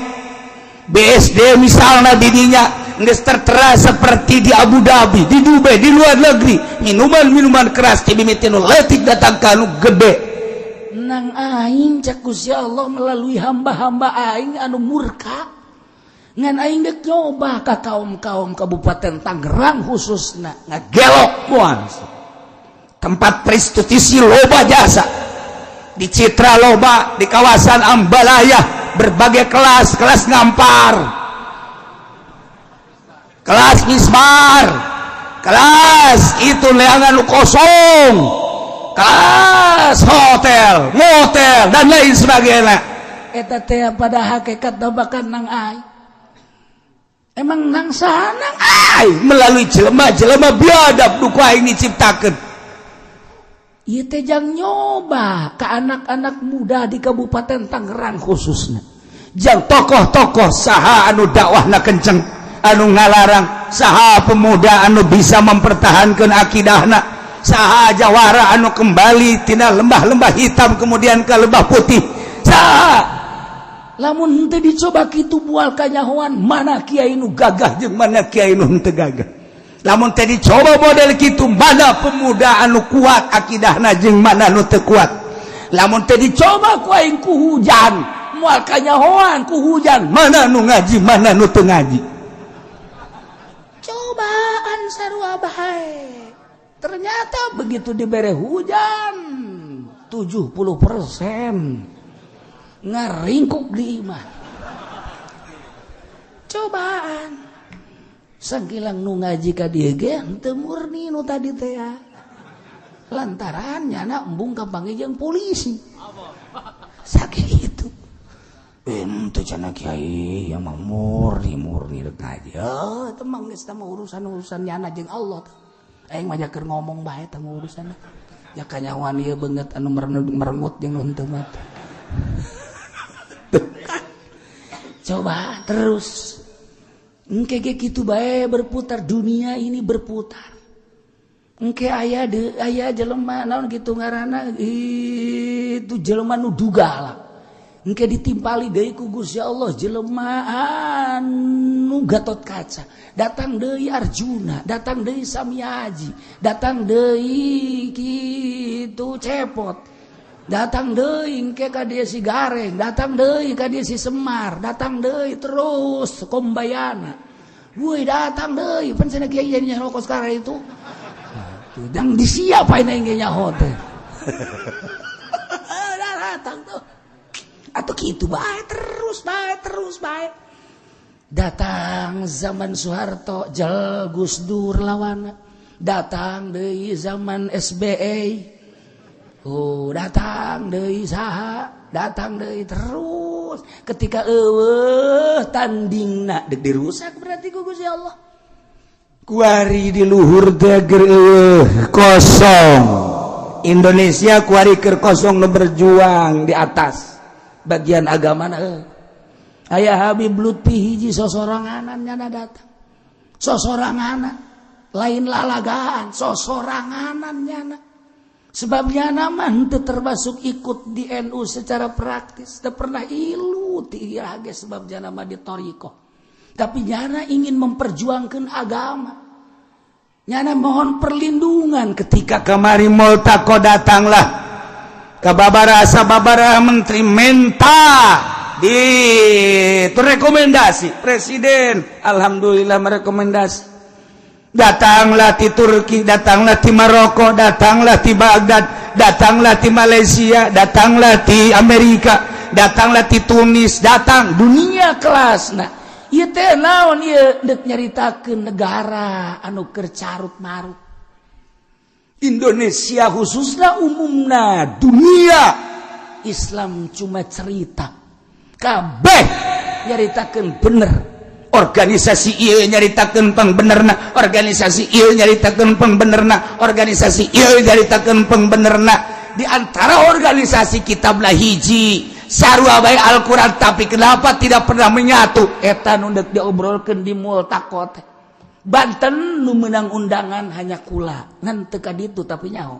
BSD misalnya, didinya geus tertera seperti di Abu Dhabi, di Dubai, di luar negeri, minuman-minuman keras timimiti nu leutik datang ka nu gede. Nang aing cek Gusti Allah melalui hamba-hamba aing anu murka, ngan aing dek nyoba ka kaum-kaum Kabupaten Tangerang khususna. Ngagelok moal. Tempat prostitusi loba, jasa di Citra loba, di kawasan Ambalaya berbagai kelas, kelas ngampar, kelas mismar, kelas itu leangan kosong, kelas hotel, motel, dan lain sebagainya. Eta teh pada hakikat bahkan nang aing emang nang saha, nang Ay, melalui jelema-jelema biadab nu ku aing diciptakeun. Ieu teh jang nyoba ke anak-anak muda di Kabupaten Tangerang khususnya. Jang tokoh-tokoh saha anu dakwahna kenceng, anu ngalarang saha, pemuda anu bisa mempertahankan akidahna saha, jawara anu kembali tina lembah-lembah hitam kemudian ke lembah putih saha. Lamun henteu dicoba kitu moal kanyahoan mana kiai nu gagah jeung mana kiai nu henteu gagah. Lamun teh dicoba model kitu, mana pemuda anu kuat akidahna jeung mana nu teu kuat. Lamun teh dicoba ku aing ku hujan, moal kanyahoan ku hujan mana nu ngaji, mana nu teu ngaji. Cobaan sarua bae. Ternyata begitu dibere hujan, 70% ngaringkuk di imah. Cobaan. Sangkilang nu ngaji ka dieu ge henteu murni nu tadi teh ya. Lantaran nyana embung kapanggih jeung polisi. Sakitu. Ente cenah kiai yang mah murni murni rek ngaji. Oh, itu mah geus mah urusan-urusan nyana jeung Allah. Aing mah keur ngomong bae teh urusan. Ya kanyahoan ieu beungeut anu merengut jeung nu henteu mah. Coba terus. Engke ge kitu bae berputar, dunia ini berputar. Engke aya de aya jelema naon kitu ngaranna itu jelema nu duga lah. Engke ditimpali deui ku Gusti Allah jelema anu Gatot Kaca. Datang deui Arjuna, datang deui Samyaji, datang deui kitu Cepot. Datang deui engke ka dieu si Gareng, datang deui ka dieu si Semar, datang deui terus Kombayana. Woi, datang deui pan cenah kiai jadi nyaho kos sekarang itu. Tuh, disiapain aing ge nyaho teh. Datang tuh. Atau gitu bae terus bae terus bae. Datang zaman Soeharto, jel Gus Dur lawana. Datang deui zaman SBY. Oh, datang deui saha, datang deui terus. Ketika eueuh tandingna dek dirusak berarti ku Gusti Allah. Kuari di luhur teh keur eueuh kosong. Indonesia kuari keur kosong nu berjuang di atas bagian agama na. Aya Habib Lutfi hiji sosoranganan nyana datang. Sosoranganan, lain lalagaan, sosoranganan nyana. Sebabnya nama henteu termasuk ikut di NU secara praktis, teu pernah ilu ti ge sebab nyana mah di thoriqoh. Tapi nyana ingin memperjuangkan agama. Nyana mohon perlindungan ketika kemari Multaqo, datanglah ke babara sababara menteri menta di itu rekomendasi presiden. Alhamdulillah merekomendasi, datanglah di Turki, datanglah di Maroko, datanglah di Baghdad, datanglah di Malaysia, datanglah di Amerika, datanglah di Tunis, datang dunia kelas. Nah, ieu teh naon ieu deuk nyaritakeun negara anu keur carut marut. Indonesia khususnya, umumna dunia Islam cuma cerita. Kabeh. nyaritakeun bener, organisasi ieu nyaritakeun pangbenerna, organisasi ieu nyaritakeun pangbenerna, organisasi ieu nyaritakeun pangbenerna. Di antara organisasi kitablah hiji sarua bae Al-Qur'an, tapi kenapa tidak pernah menyatu? Eta nu deuk diobrolkeun di multaqo teh. Banten nu menang undangan hanya kula, ngan teu ka ditu tapi nyaho.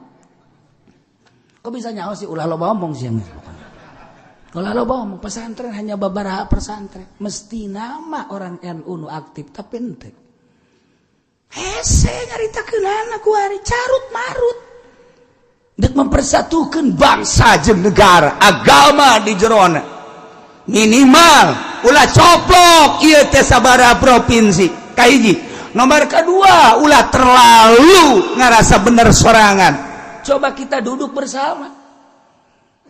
Kok bisa nyaho sih? Ulah loba omong sih. Kalau loba omong, pesantren hanya beberapa pesantren. Mesti nama orang NU nu aktif, tapi ente. Hese nyaritakeun kuari carut marut. Dek mempersatukan bangsa jeung negara, agama di jerona. Minimal ulah coplok ieu teh sabaraha provinsi. Kahiji. Nomor kedua, ulah terlalu ngerasa bener sorangan. Coba kita duduk bersama.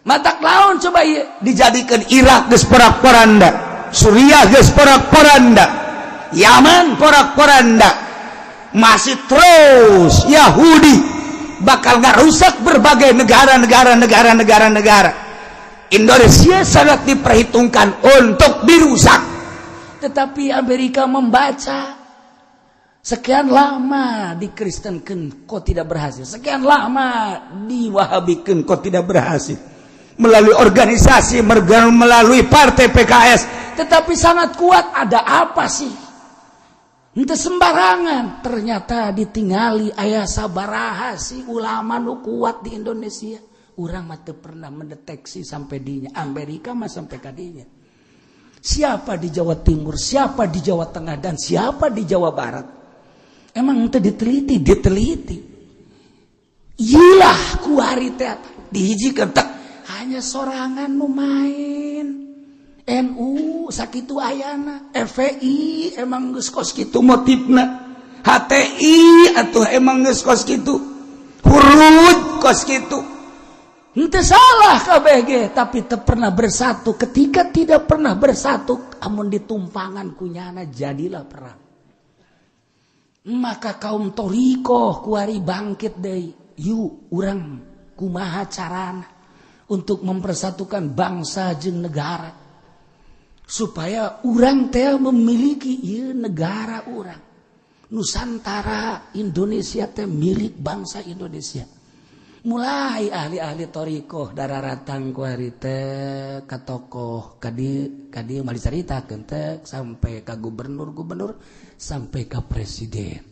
Matak lawan coba ieu dijadikan Irak geus porak-poranda, Suriah geus porak-poranda, Yaman porak-poranda, masih terus Yahudi bakal ngarusak berbagai negara-negara negara-negara negara. Indonesia sangat diperhitungkan untuk dirusak. Tetapi Amerika membaca, sekian lama dikristenkan kok tidak berhasil, sekian lama diwahabikan kok tidak berhasil, melalui organisasi, melalui partai PKS, tetapi sangat kuat. Ada apa sih? Ente sembarangan. Ternyata ditingali aya sabaraha sih ulama nu kuat di Indonesia. Urang mah teu pernah mendeteksi sampai dinya. Amerika mah sampai kadinya. Siapa di Jawa Timur, siapa di Jawa Tengah, dan siapa di Jawa Barat? Emang ente diteliti, diteliti. Iyalah kuari teh dihijikan tak hanya sorangan nu main. NU sakitu ayana, FPI emang geus kos kitu motifna, HTI atau emang geus kos kitu, hurut kos kitu. Henteu salah KBG, tapi teu pernah bersatu. Ketika tidak pernah bersatu, amun ditumpangan kunyana jadilah perang. Maka kaum thoriqoh kuari bangkit deui. Yuk, urang kumaha carana untuk mempersatukan bangsa jeung negara supaya urang teh memiliki ieu negara urang Nusantara. Indonesia teh milik bangsa Indonesia. Mulai ahli-ahli thoriqoh daratang kuari teh ka tokoh kadi kadi mah dicaritakeun teh sampai ka gubernur-gubernur, sampai ka presiden.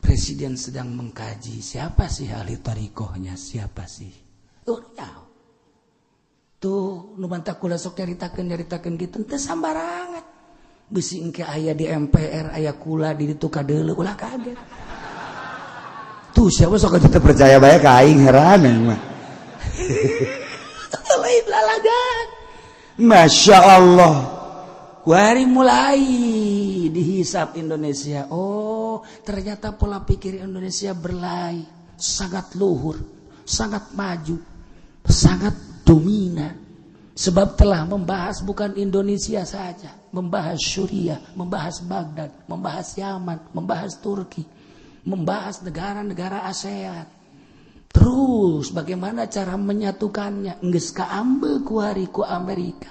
Presiden sedang mengkaji siapa sih ahli thoriqohnya, siapa sih. Oh ya, tuh nu mantak kula sok nyaritakeun nyaritakeun kitu teu sambarangan. Bisi engke aya di MPR aya kula di ditu kadeuleu, ulah kaget. Tuh siapa sok teu percaya bae ka aing, heran mah. Lain lalagan. Masya Allah. Kuari mulai dihisap Indonesia. Oh, ternyata pola pikir Indonesia berlai, sangat luhur, sangat maju, sangat dominan. Sebab telah membahas bukan Indonesia saja, membahas Suriah, membahas Baghdad, membahas Yaman, membahas Turki, membahas negara-negara ASEAN. Terus bagaimana cara menyatukannya? Geus kaambe kuari ku Amerika.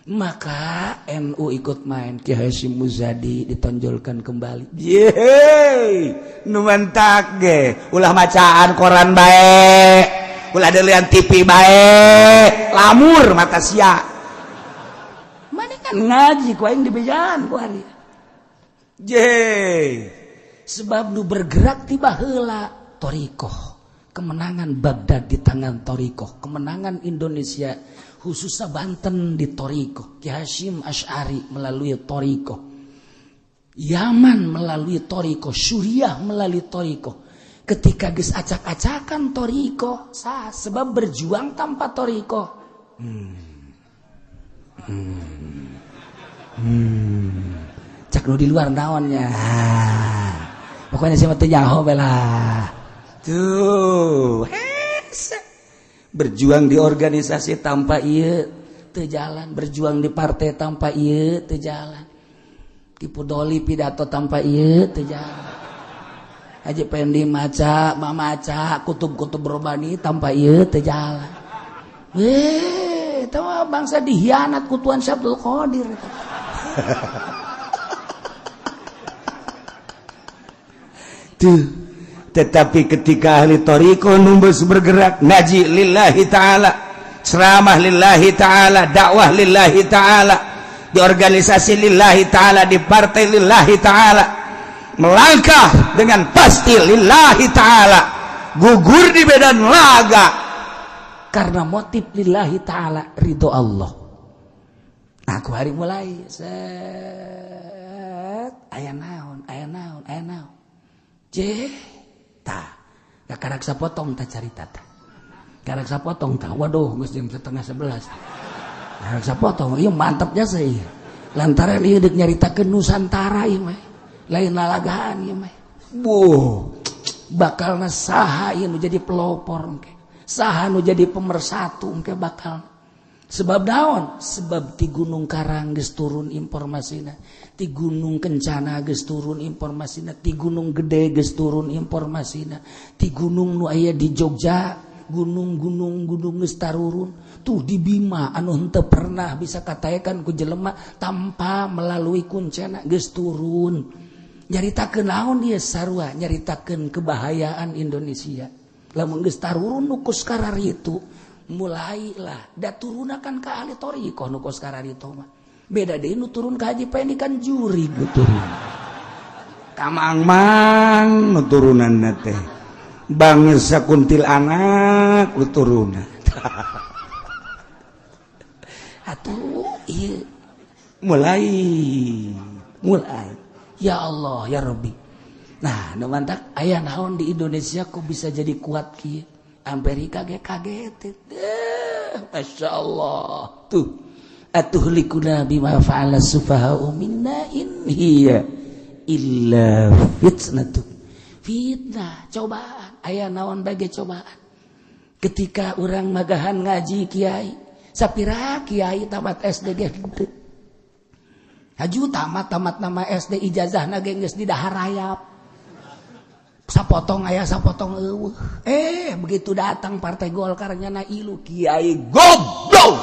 Maka NU ikut main. Ki Hasyim Muzadi ditonjolkan kembali. Yeay, nu mantak ge ulah macaan koran bae, ulah delian TV bae, lamur mata sia. Mana kan ngaji ku aing dibejaan ku hari. Yeay. Sebab nu bergerak tiba heula thoriqoh. Kemenangan Baghdad di tangan thoriqoh, kemenangan Indonesia khususnya Banten di thoriqoh, Ki Hasyim Asy'ari melalui thoriqoh, Yaman melalui thoriqoh, Suriah melalui thoriqoh. Ketika geus acak-acakan thoriqoh, sah sebab berjuang tanpa thoriqoh. Cak nu di luar naonnya. Pokoknya siapa teu nyaho lah. Tuh, hese. Berjuang di organisasi tanpa ieu teu jalan, berjuang di partai tanpa ieu teu jalan. Tipu doli pidato tanpa ieu teu jalan. Haji Pendi maca, mamaca kutub-kutub robani tanpa ieu teu jalan. Weh, tahu bangsa dihianat ku Tuan Syabdul Qadir. Tuh. Tetapi ketika ahli thariqah numbus bergerak ngaji lillahi ta'ala, ceramah lillahi ta'ala, dakwah lillahi ta'ala, di organisasi lillahi ta'ala, di partai lillahi ta'ala, melangkah dengan pasti lillahi ta'ala, gugur di medan laga karena motif lillahi ta'ala, ridho Allah. Aku hari mulai set aya naon, aya naon, aya naon, je tah karak sapotong tak carita tah karak sapotong tah. Waduh, geus jam 10.30, karak sapotong. Ieu mantapnya sih lantaran ieu deuk nyaritakeun Nusantara, ieu mah lain lalagaan ieu mah. Buh, bakal saha ieu nu jadi pelopor engke, saha nu jadi pemersatu engke bakal. Sebab daun, sebab di Gunung Karang geus turun informasina, di Gunung Kencana geus turun informasina, di Gunung Gede geus turun informasina, di gunung nu aya di Jogja, gunung-gunung gunung geus tarurun. Tuh di Bima anu henteu pernah bisa katakan ku jelema tanpa melalui kuncena geus turun. Nyaritakeun naon ieu? Sarua nyaritakeun kebahayaan Indonesia lamun geus tarurun nu kos kararitu. Mulailah da turuna kan ka ahli thoriqoh nu kos kararitu mah. Beda deui nu turun ka Haji Pendi kan juri nu turun. Kamang-mang nu turunan teh bangsa kuntilanak nu turunan. Atuh ieu mulai mulai, ya Allah ya Rabbi. Nah, nu mantak aya naon di Indonesia kok bisa jadi kuat kieu? Amerika ge kaget. Masya Allah tuh, atuhlikuna bima fa'ala sufaha'u minna in hiya illa fitnatu. Fitnah, cobaan. Aya naon bagi cobaan ketika orang magahan ngaji kiai, sapira kiai tamat SD ge henteu haju tamat, tamat nama SD, ijazah ge geus di dahar rayap, sapotong aya, sapotong eueuh. Begitu datang Partai Golkar nyana ilu, kiai goblok,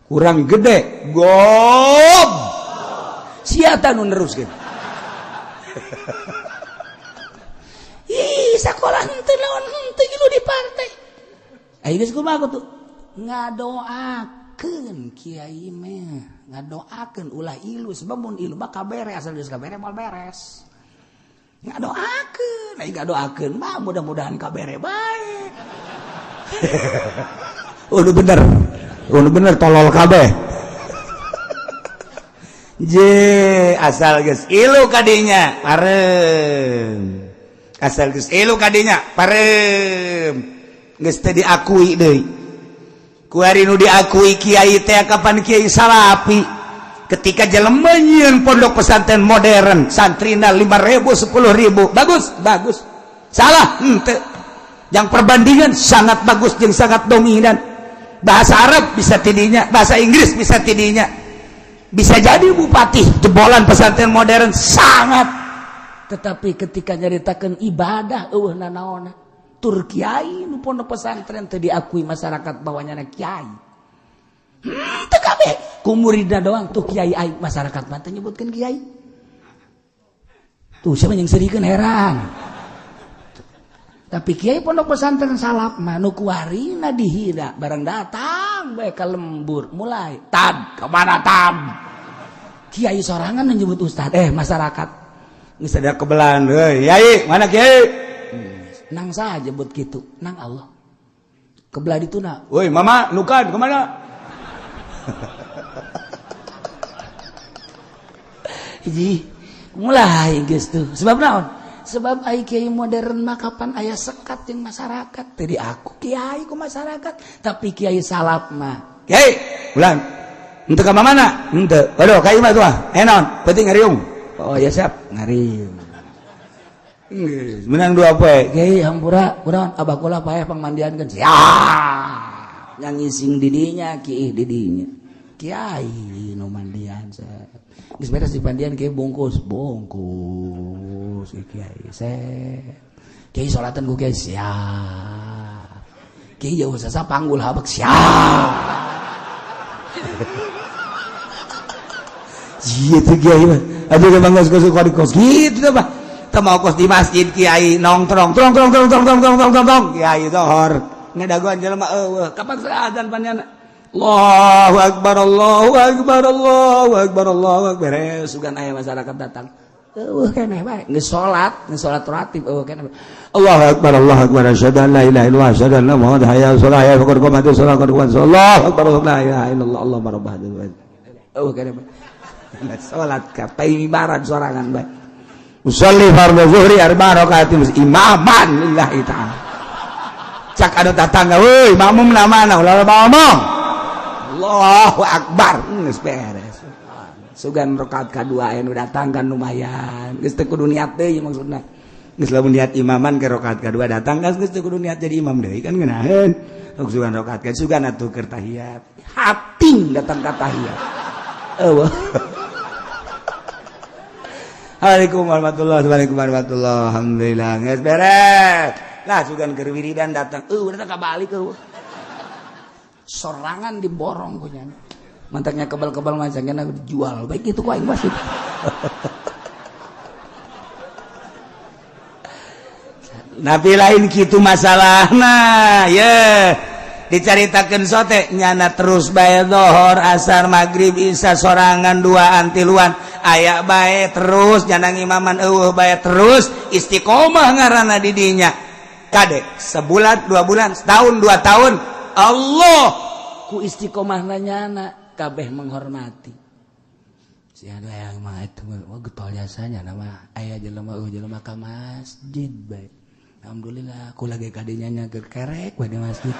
kurang gede gob siapa nu neruskeun. Ih, sekolah henteu naon henteu, ilu di partai. Ayo geus kumaha tuh ngadoakeun kiai mah, ngadoakeun ulah ilu, sebab mun ilu mah kabere, asal geus kabere moal beres. Ngadoakeun, ai ngadoakeun mah mudah-mudahan kabere bae. Udah bener, udah bener, tolol kabeh. Je asal geus ilu kadinya parem, asal geus ilu kadinya parem, geus teu diakui deui. Kuari nu diakui kiai teh kapan? Kiai salapi. Ketika jelema nyieun pondok pesantren modern, santrina 5000, 10.000, bagus bagus. Salah henteu. Yang perbandingan sangat bagus jeung sangat dominan, bahasa Arab bisa tidinya, bahasa Inggris bisa tidinya, bisa jadi bupati jebolan pesantren modern sangat. Tetapi ketika nyaritakeun ibadah eueuh nanaona. Tur kiai nu pondok pesantren teu diakui masyarakat bahwa nyana kiai. Teu kabeh, ku muridna doang tuh kiai aing, masyarakat mah teu nyebutkeun kiai. Tuh siapa yang serikeun heran. Tapi kiai pondok pesantren salaf mah nu kuarina dihina, barang datang bae ka lembur mulai tad kemana tad. Kiai sorangan menyebut ustad, masyarakat geus ada kebelan euy, yai mana kiai? Nang saja buat gitu, nang Allah kebelah itu na. Woi mama nukan kemana? Hiji mulai geus tuh. Sebab naon? Sebab ai kiai modern mah kapan aya sekat jeung masyarakat, teu aku kiai ku masyarakat. Tapi kiai salaf mah kiai ulang henteu ka mana henteu, waduh ka imah tuh ah naon penting ngariung. Oh ya siap ngariung. Geus menang dua poe. Kiai hampura kunaon, abah kula paeh pangmandiankeun, siap. Yang ngising didinya kiai, didinya kiai nu mandian. Geus beres dipandian, kiai bungkus bungkus kiai set, kiai salatan ku kiai, siap. Kiai jauh sasa panggul habek, siap. Gitu kiai mah. Aduh bangga kos kos gitu teh mah. Teu mau kos di masjid kiai nongtrong trong trong trong trong trong trong trong trong kiai zohor. Ngadagoan jelema eueuh. Kapan azan panjana? Allahu akbar, Allahu akbar, Allahu akbar, Allahu akbar. Beres sugan aya masyarakat datang. Eueuh keneh bae. Geus salat ratib eueuh keneh. Allahu akbar, Allahu akbar, asyhadu an la ilaha illallah, asyhadu anna Muhammadan hayya 'alas shalah, hayya qad qamatis shalah, qad qamatis shalah. Allahu akbar, la ilaha illallah, Allahumma rabb hadzal bait. Eueuh keneh bae. Salat ka paimibaran sorangan bae. Usolli fardhu zuhri arba rakaatin imaman lillahi ta'ala. Cak anu tatangga, euy, makmum na mana ulah ngomong. Allahu akbar, geus beres. Sugan rakaat kadua aya nu datang kan lumayan. Geus teu kudu niat deui maksudna. Geus lamun niat imaman ke rakaat kadua datang kan geus teu kudu niat jadi imam deui kan ngeunaheun. Sugan rakaat ka sugan atuh keur tahiyat. Hating datang ka tahiyat. Eueuh. Assalamualaikum warahmatullahi wabarakatuh. Alhamdulillah geus beres. Lah sugan keur wiridan datang, eueuh datang ka balik eueuh. Sorangan diborong punya. Mantaknya kebal-kebal macam kena dijual. Baik itu ku aing wasit. Nabi lain kitu masalahna, ye. Dicaritakeun sote nyana terus bae dohor, asar, maghrib, isya sorangan duaan tiluan aya bae terus nyana ngimaman eueuh bae terus istiqomah ngaranna di dinya. Kade sebulan, 2 bulan, setahun, 2 tahun, Allah ku istiqomah nyana kabeh menghormati. Si ada yang mah itu wah getol jasanya nama aya jelema eueuh jelema ka masjid bae. Alhamdulillah aku lagi kadinya nya kerek bae di masjid.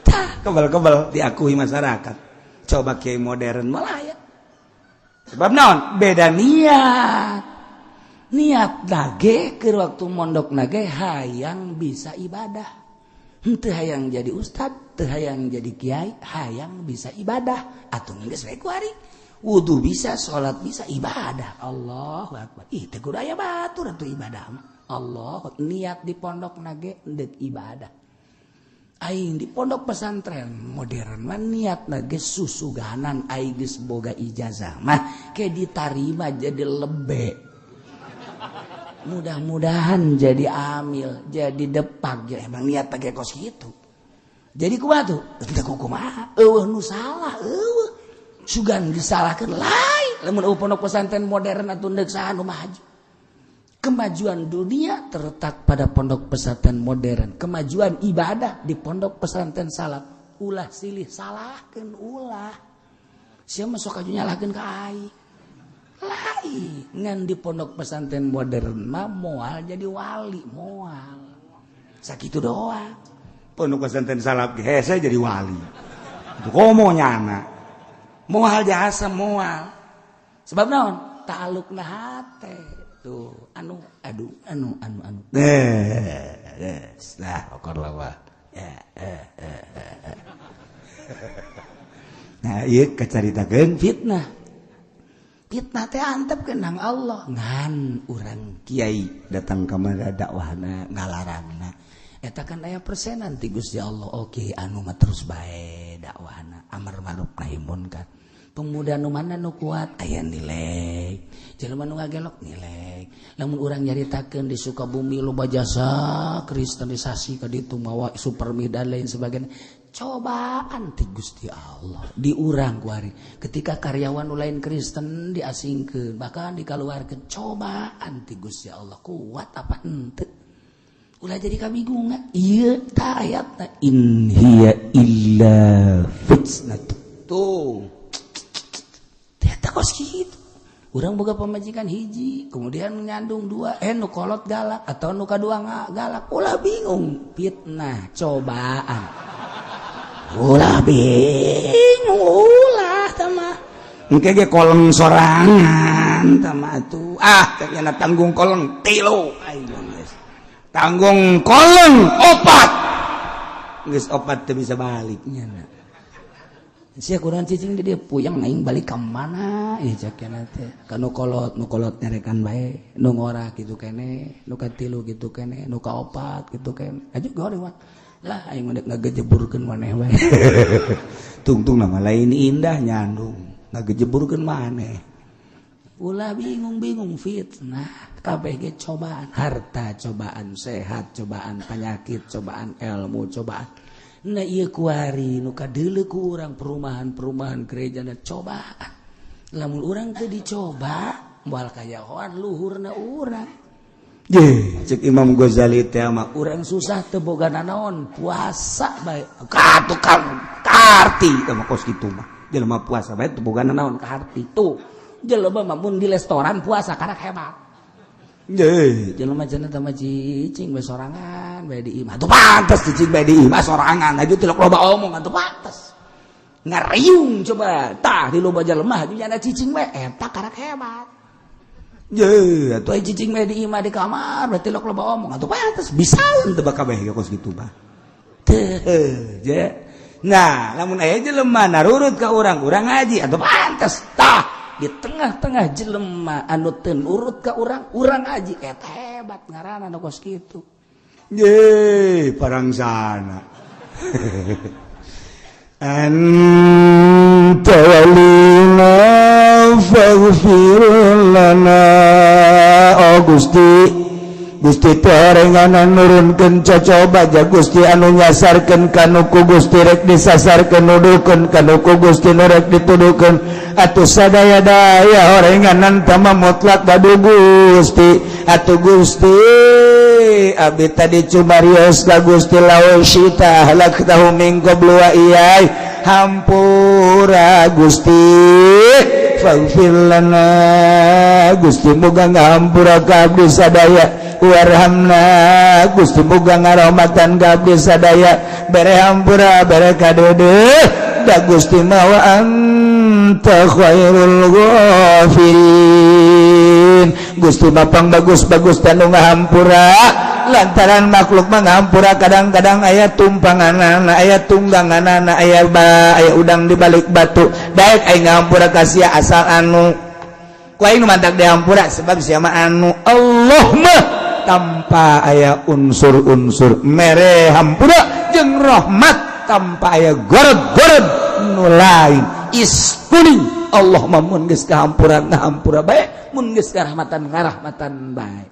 Tah kebal-kebal diakui masyarakat. Coba kiai modern malah ya. Sebab naon? Beda niat. Niat nage ke waktu mondok nage hayang bisa ibadah. Henteu hayang jadi ustad, teu hayang jadi kiai, hayang bisa ibadah. Atuh geus we ku ari. Wudu bisa, salat bisa, ibadah. Allahu akbar. Ih teu kudu aya batur atuh ibadah mah. Allah niat di pondok nage deuk ibadah. Aing di pondok pesantren modern mah niat nage susuganan aing geus boga ijazah mah ke ditarima jadi lebe. Mudah-mudahan jadi amil, jadi depak, ya emang niat pakai kos gitu. Jadi kumaha tuh? Teu kumaha? Eueuh nu salah, eueuh. Sugan disalahkeun lain. Lamun eueuh pondok pesantren modern atuh deuk saha nu maju. Kemajuan dunia terletak pada pondok pesantren modern. Kemajuan ibadah di pondok pesantren salaf. Ulah silih salahkeun ulah. Sia mah sok aju nyalahkeun ka aing. Lain ngan di pondok pesantren modern mah moal jadi wali, moal. Sakitu doang. Pondok pesantren salaf ge hese jadi wali. Komo nyana. Moal jasa moal. Sebab naon? Ta'alluqna hate. Tuh, anu aduh anu anu anu. Lah okor lawa. Nah, ieu kacaritakeun fitnah. Fitnah teh antep kenang Allah. Ngan urang kiai datang ka mana dakwahna ngalarangna. Eta kan aya persenan ti Gusti Allah. Oke, anu mah terus bae dakwahna amar ma'ruf nahi munkar. Pemuda nu mana nu kuat aya nilai. Jelema nu ngagelok nilai. Lamun urang nyaritakeun di Sukabumi loba jasa kristenisasi ka ditu mawa supermi dan lain sebagainya. Cobaan ti Gusti Allah di urang kuari. Ketika karyawan nu lain Kristen diasingkeun bahkan dikaluarkeun, cobaan ti Gusti Allah kuat apa henteu. Ulah jadi kabingungan. Ieu ta ayatna in hiya illa fitnah. Tuh. Kos gitu. Urang boga pamajikan hiji, kemudian nyandung dua, nu kolot galak atau nu kadua galak, ulah bingung, fitnah, cobaan. Ulah bingung, ulah tama. Engke ge koleng sorangan tama tuh. Ah, ternyata tanggung koleng tilu. Ayo geus. Tanggung koleng opat. Geus opat teu bisa baliknya. Sia kurang cicing di dia puyeng aing balik ka mana ieu cek teh. Ka nu kolot, nu kolot nyarekan bae, nu ngora kitu kene, nu katilu kitu kene, nu kaopat kitu kene. Aju goreng mah. Lah aing mah ngagejeburkeun maneh wae. Tungtung nama lain indah nyandung ngagejeburkeun maneh. Ulah bingung-bingung fitnah kabeh ge cobaan, harta cobaan, sehat cobaan, penyakit cobaan, ilmu cobaan. Nah ieu kuari nu kadeuleu ku urang perumahan-perumahan gereja na cobaan. Lamun urang teu dicoba moal kayahoan luhurna urang. Ye, cek Imam Ghazali teh mah urang susah teu boga nanaon, puasa bae. Ka tukang karti teh mah kos kitu mah. Jelema puasa bae teu boga nanaon karti tuh. Jelema mah mun di restoran puasa karak hebat. Ye, jelema cenah teh mah cicing bae sorangan bae di imah. Atuh pantes cicing bae di imah sorangan, aju tilok loba omong atuh pantes. Ngariung coba tah di loba jelema aju nyana cicing bae eta karak hebat. Ye, atuh cicing bae di imah di kamar berarti lok loba omong atuh pantes bisa teu kabeh kos kitu mah. Teu, je. Nah, lamun aya jelema narurut ka urang, urang ngaji atuh pantes tah di tengah-tengah jelema anu teu nurut ka urang, urang ngaji eta hebat ngaranna nu kos kitu. Ye, parangsana. Anta walina faghfir lana. Oh Gusti, Gusti teh nurunkeun cocoba ja Gusti anu nyasarkeun kanu ku Gusti rek disasarkeun, nuduhkeun kanu ku Gusti nu rek dituduhkeun. Atuh sadaya-daya orenganan tama mutlak badu Gusti. Atuh Gusti abdi tadi cumarios ka Gusti law syita ahlaktahu min qablu wa iyai. Hampura Gusti, faghfir lana Gusti, muga ngahampura ka abdi sadaya. Warhamna Gusti, muga ngarahmatan ka abdi sadaya. Bere hampura, bere kadeudeut da Gusti mah wa anta khairul ghafirin. Gusti mah pang bagus-bagus tanu ngahampura, lantaran makhluk mah ngahampura kadang-kadang aya tumpanganana, aya tungganganana, aya ba aya udang di balik batu. Daek aing ngahampura ka sia asal anu ku aing nu mantak dihampura sebab sia mah anu. Allah mah tanpa aya unsur-unsur mere hampura jeung rahmat tanpa aya gorod-gorod nu lain iskuning. Allah mah mun geus kahampura ngahampura bae, mun geus karahmatan ngarahmatan bae.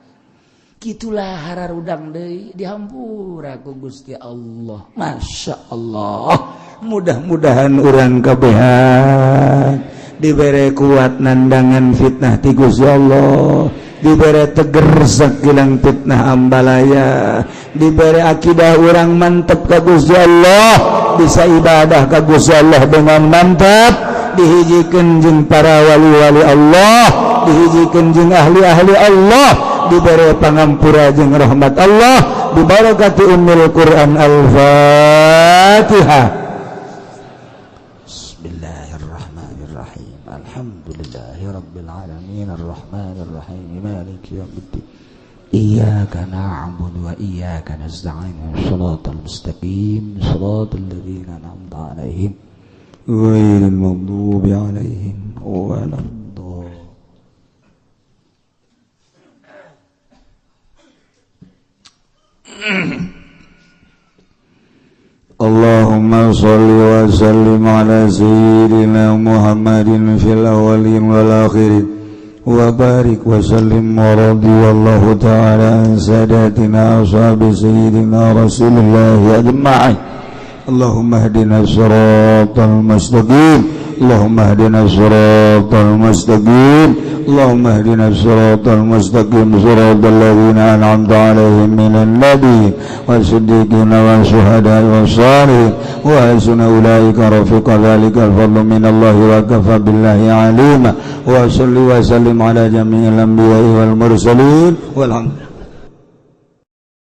Gitulah hararudang deui dihampura ku Gusti Allah. Masya Allah. Mudah-mudahan urang kabehan dibere kuat nandangan fitnah ti Gusti Allah, dibere teger sakilang fitnah ambalaya, dibere akidah urang mantep ka Gusti Allah, bisa ibadah ka Gusti Allah dengan mantap, dihijikeun jeung para wali-wali Allah, dihijikeun jeung ahli-ahli Allah, diberi pangampura jeung rahmat Allah. Bibarakati ummil Quran. Al-Fatihah. Bismillahirrahmanirrahim. Alhamdulillahi rabbil alamin arrahmanir rahim maliki yaumiddin. Iyyaka na'budu wa iyyaka nasta'in. Shiratal mustaqim, shiratal ladzina an'amta 'alaihim ghairil maghdubi 'alaihim waladdallin. Allahumma sholli wa sallim ala sayyidina Muhammadin fil awwalin wal akhirin wa barik wa sallim wa radiyallahu ta'ala an sadatina ashabi sayyidina Rasulullah ajma'in. Allahumma hdina siratal mustaqim. Allahumma hdina siratal mustaqim. Allahumma hdina siratal mustaqim, siratal ladzina an'amta 'alaihim minan nabiyyin wasiddiqina wasyuhada'i wassalihin wa hasuna ulaika rafiqa. Dzalikal fadlu minallahi wa kafa billahi 'alima. Wa salli wa sallim ala jami'il anbiya'i wal mursalin walhamdulillah.